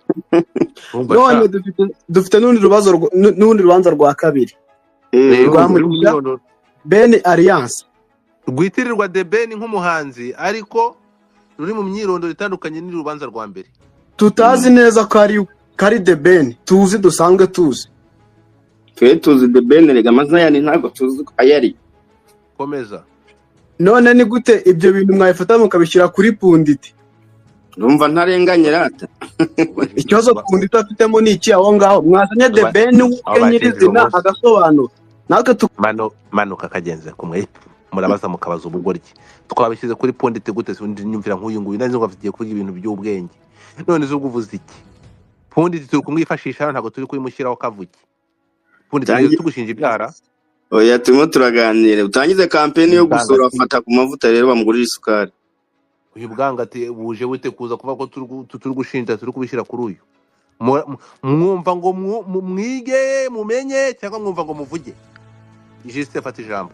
[SPEAKER 3] Urumva
[SPEAKER 7] none
[SPEAKER 3] sha.
[SPEAKER 7] dufite n'urundi rubanza rwa kabiri
[SPEAKER 3] Yego,
[SPEAKER 7] rwa
[SPEAKER 3] ruri mu
[SPEAKER 7] Mugisha
[SPEAKER 3] myirondoro
[SPEAKER 7] Ben Alliance
[SPEAKER 3] rwitirirwa The Ben nk'umuhanzi, ariko ruri mu myirondoro itandukanye n'urubanza rwa mbere.
[SPEAKER 7] Tutazi neza ko ari The Ben tuzi dusanzwe tuzi.
[SPEAKER 1] Twe tuzi The Ben, rega amazina yani ntabwo tuzi ayo ari.
[SPEAKER 3] Komeza.
[SPEAKER 7] None ni gute ibyo bintu mwabifata mukabishyira kuri Punditi?
[SPEAKER 1] Ndumva ntarenganye rata.
[SPEAKER 7] Ikibazo Punditi afitemo ni iki aho ngaho? Mwazanye The Ben we
[SPEAKER 3] Abo bakinjira
[SPEAKER 7] nyirizina
[SPEAKER 3] umunsi.
[SPEAKER 7] agasobanura natwe
[SPEAKER 3] Manuka kagenze kumwe murabaza mukabaza ubugoryi. Twabishyize kuri Punditi gute se? Undi nyumvira nk'uyu nguyu nari nzi ngo agiye kuvuga ibintu by'ubwenge, none se ubwo uvuze iki? Punditi turi kumwifashisha hano, ntabwo turi kubimushyiraho kavuki. Punditi tugeze tugushinja ibyara.
[SPEAKER 1] Oya, turimo turaganira. Utangize kampeni yo
[SPEAKER 3] Bwanga
[SPEAKER 1] gusura
[SPEAKER 3] ati
[SPEAKER 1] fata ku mavuta rero bamugurira isukari.
[SPEAKER 3] Uyu bwanga ati buje bute kuza kuvuga ko turi gushinja, turi kubishyira kuri uyu. Mwumva ngo mwige mumenye cyangwa mwumva ngo muvuge? Jisite, fata ijambo.